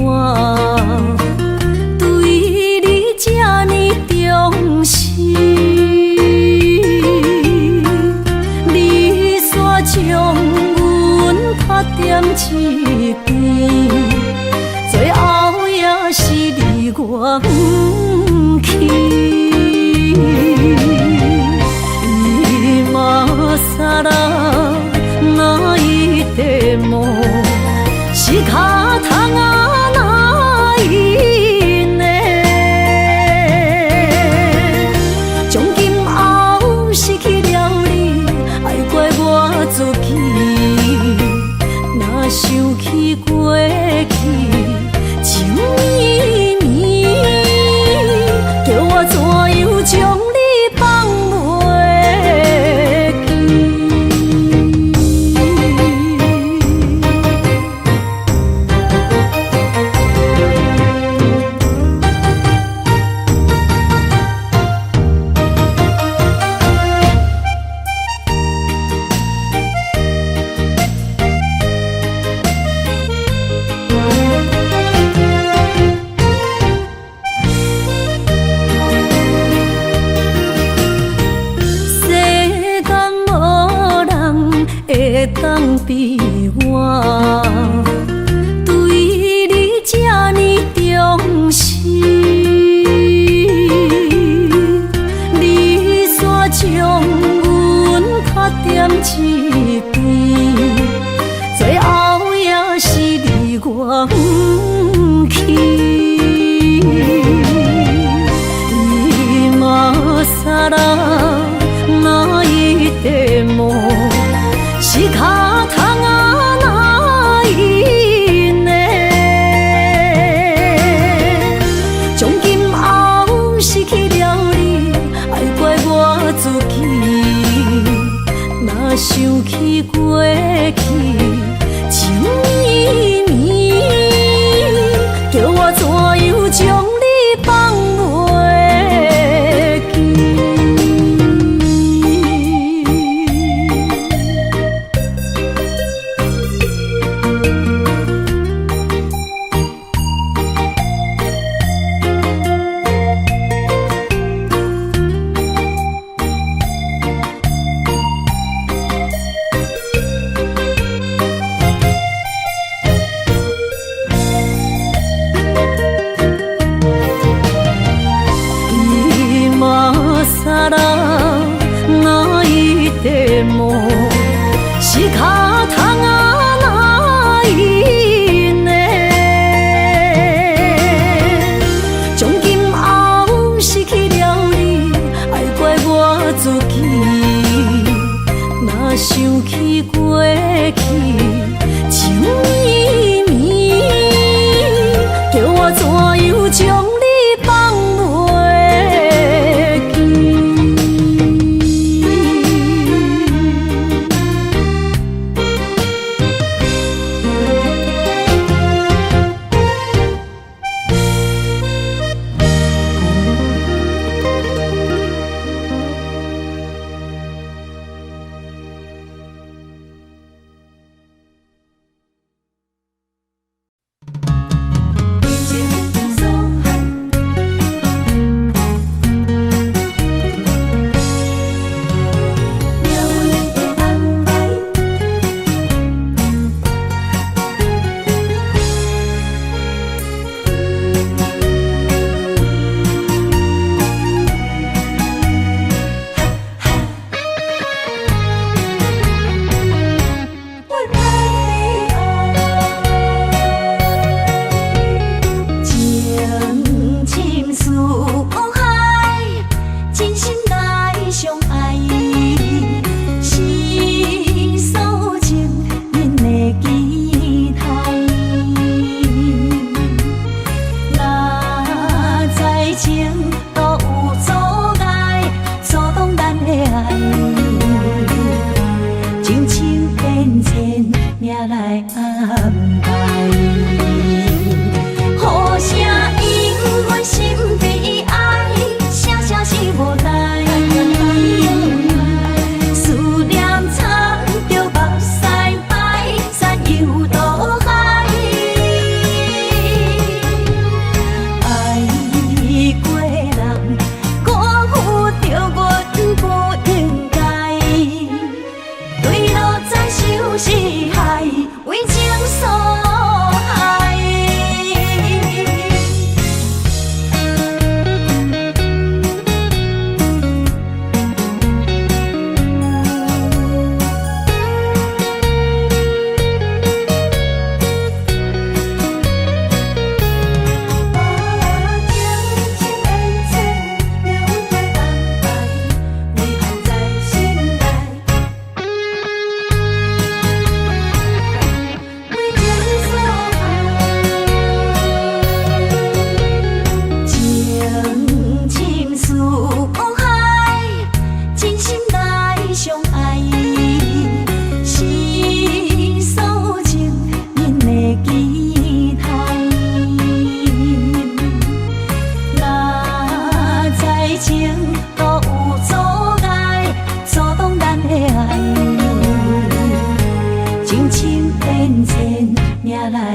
对你这呢重视。你煞将阮拍踮一边，最后也是离我远去。今更泣いても過去情綿綿，叫我怎樣將你放袂記？世間無人會當比我，對你這呢重視。你煞將阮拍踮一邊，最後也是離我遠去。今更泣いても仕方がないね。從今後失去了你，愛怪我自己。若想起過去情綿綿，叫我怎樣將你放袂記？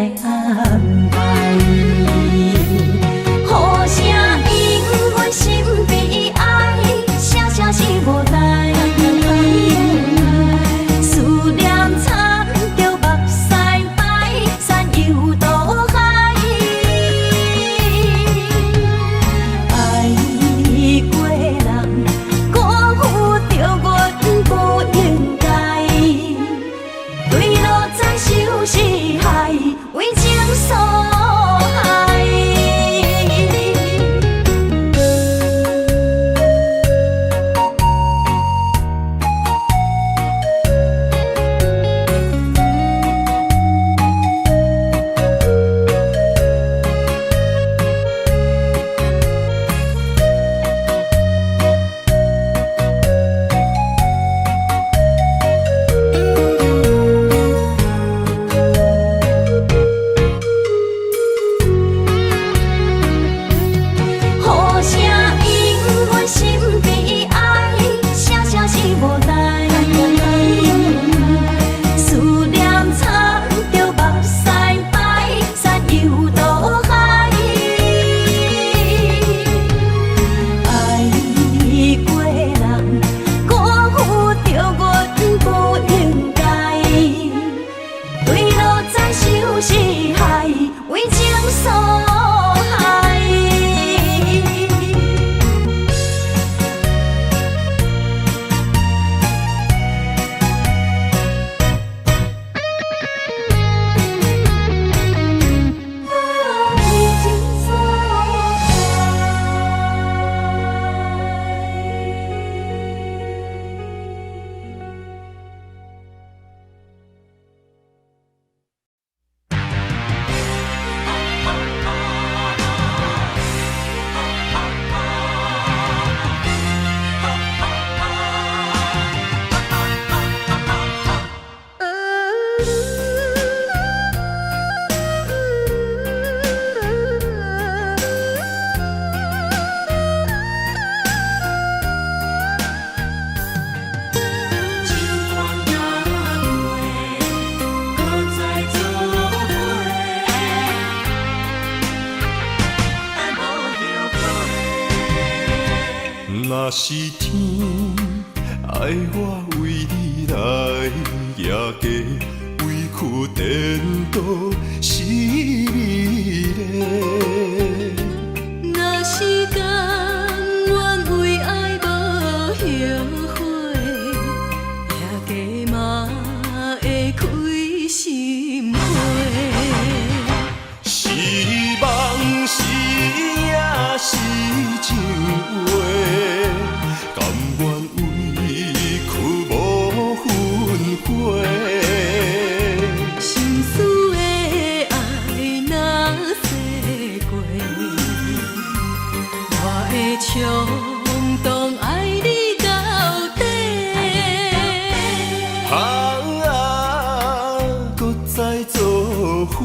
來安排。雨聲因阮心悲哀，聲聲是無奈。思念摻著目屎排，山遊渡海。愛過人，辜負著阮不應該。墜落在相思海，為情所害。雨聲因阮心悲哀，聲聲是無奈。思念摻著目屎排，山遊渡海。愛過人，辜負著阮不應該。墜落在相思海，為情所害。為情所害。情關若過，閣再做伙，愛無後悔。若是天愛我為你來蜈轎，委屈顛倒是美麗。若是甘願為愛無後悔，蜈轎嘛會開心花。是夢是影是情話，甘願委屈無分回。心事的愛若說過，我會衝動愛你到底。啊，閣再做伙。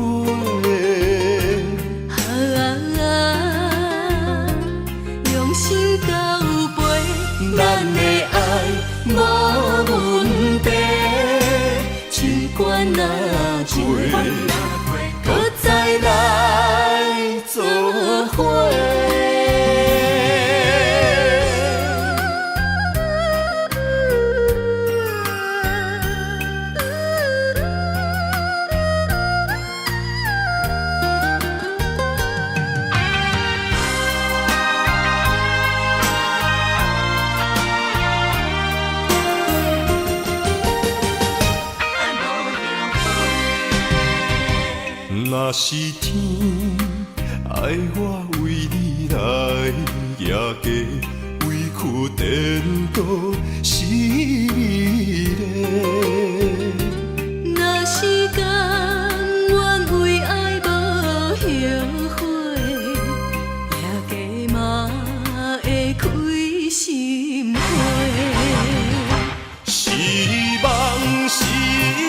啊，用心交陪，咱的愛無問題，情關若過，閣再來做伙。若是天愛我為你來蜈轎，委屈顛倒是美麗。若是甘願為愛無後悔，蜈轎嘛會開心花。是夢是影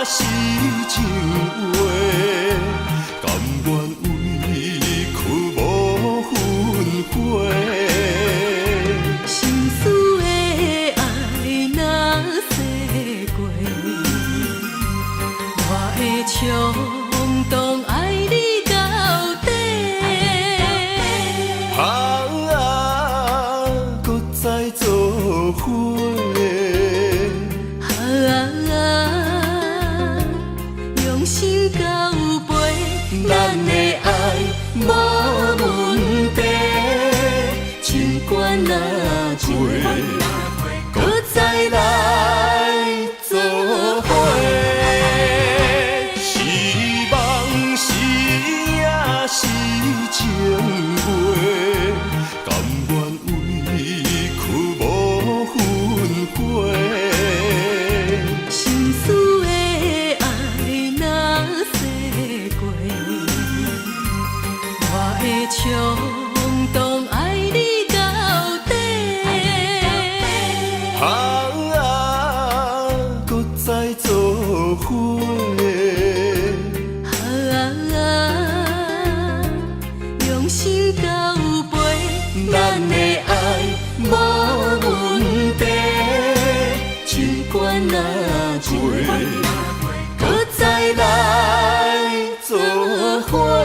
是情話，甘願委屈無分回。心事的愛若說過，伙。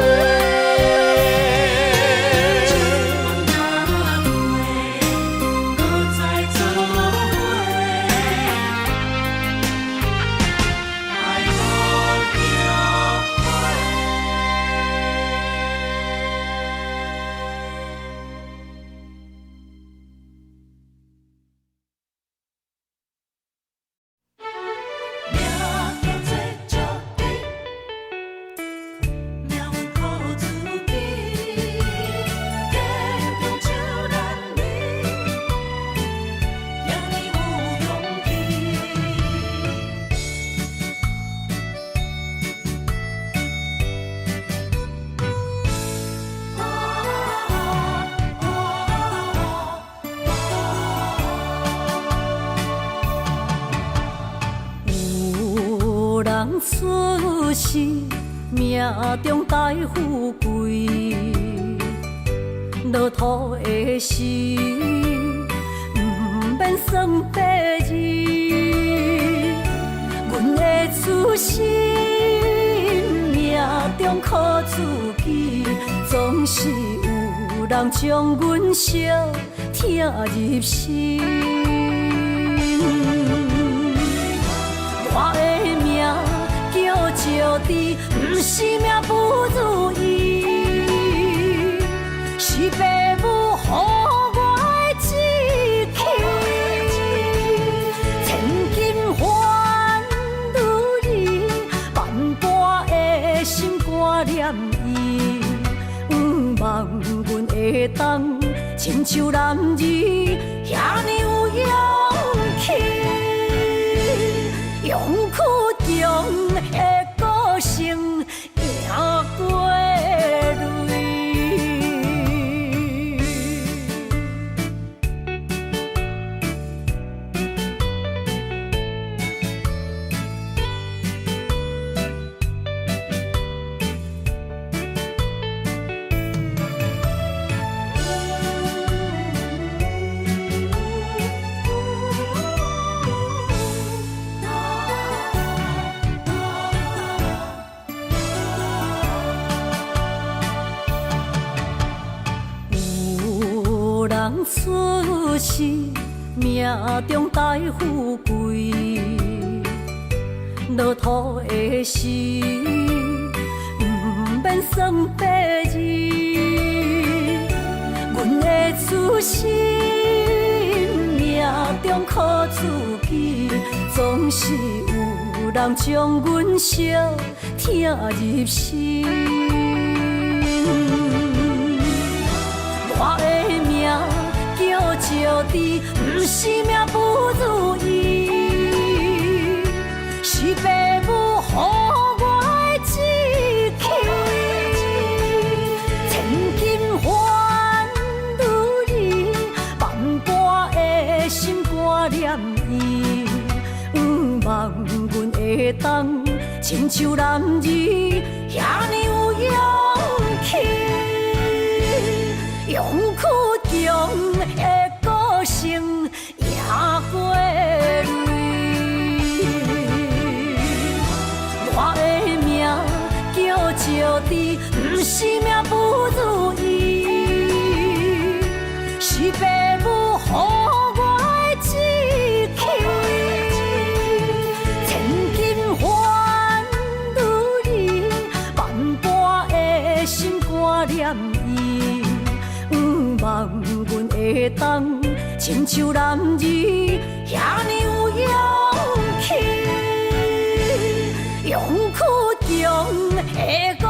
有人出世命中帶富貴，落土的時毋免算八字。阮的出身命中苦自己，總是有人將阮相疼入心。我的命叫石智，毋是命不如意，是爸母予我的志氣。千金换女兒，萬般的心肝念伊，向望阮會當親像男兒，遐爾有勇氣。勇氣強的個性贏過淚。有人出世命中帶富貴，落土的時毋免算八字。阮的出身命中苦自己，總是有人將阮相疼入心。我的命叫石智，毋是命不如意，是爸母予我的志氣。千金換女兒，萬般的心肝念伊，向望阮會當親像男兒，遐爾有勇氣。勇氣強的個性贏過淚。我的命叫石智，毋是命不如意，是爸母予我的志氣。千金換女兒，萬般的心肝念伊，向望阮會當親像男兒，遐爾有勇氣。勇氣強的個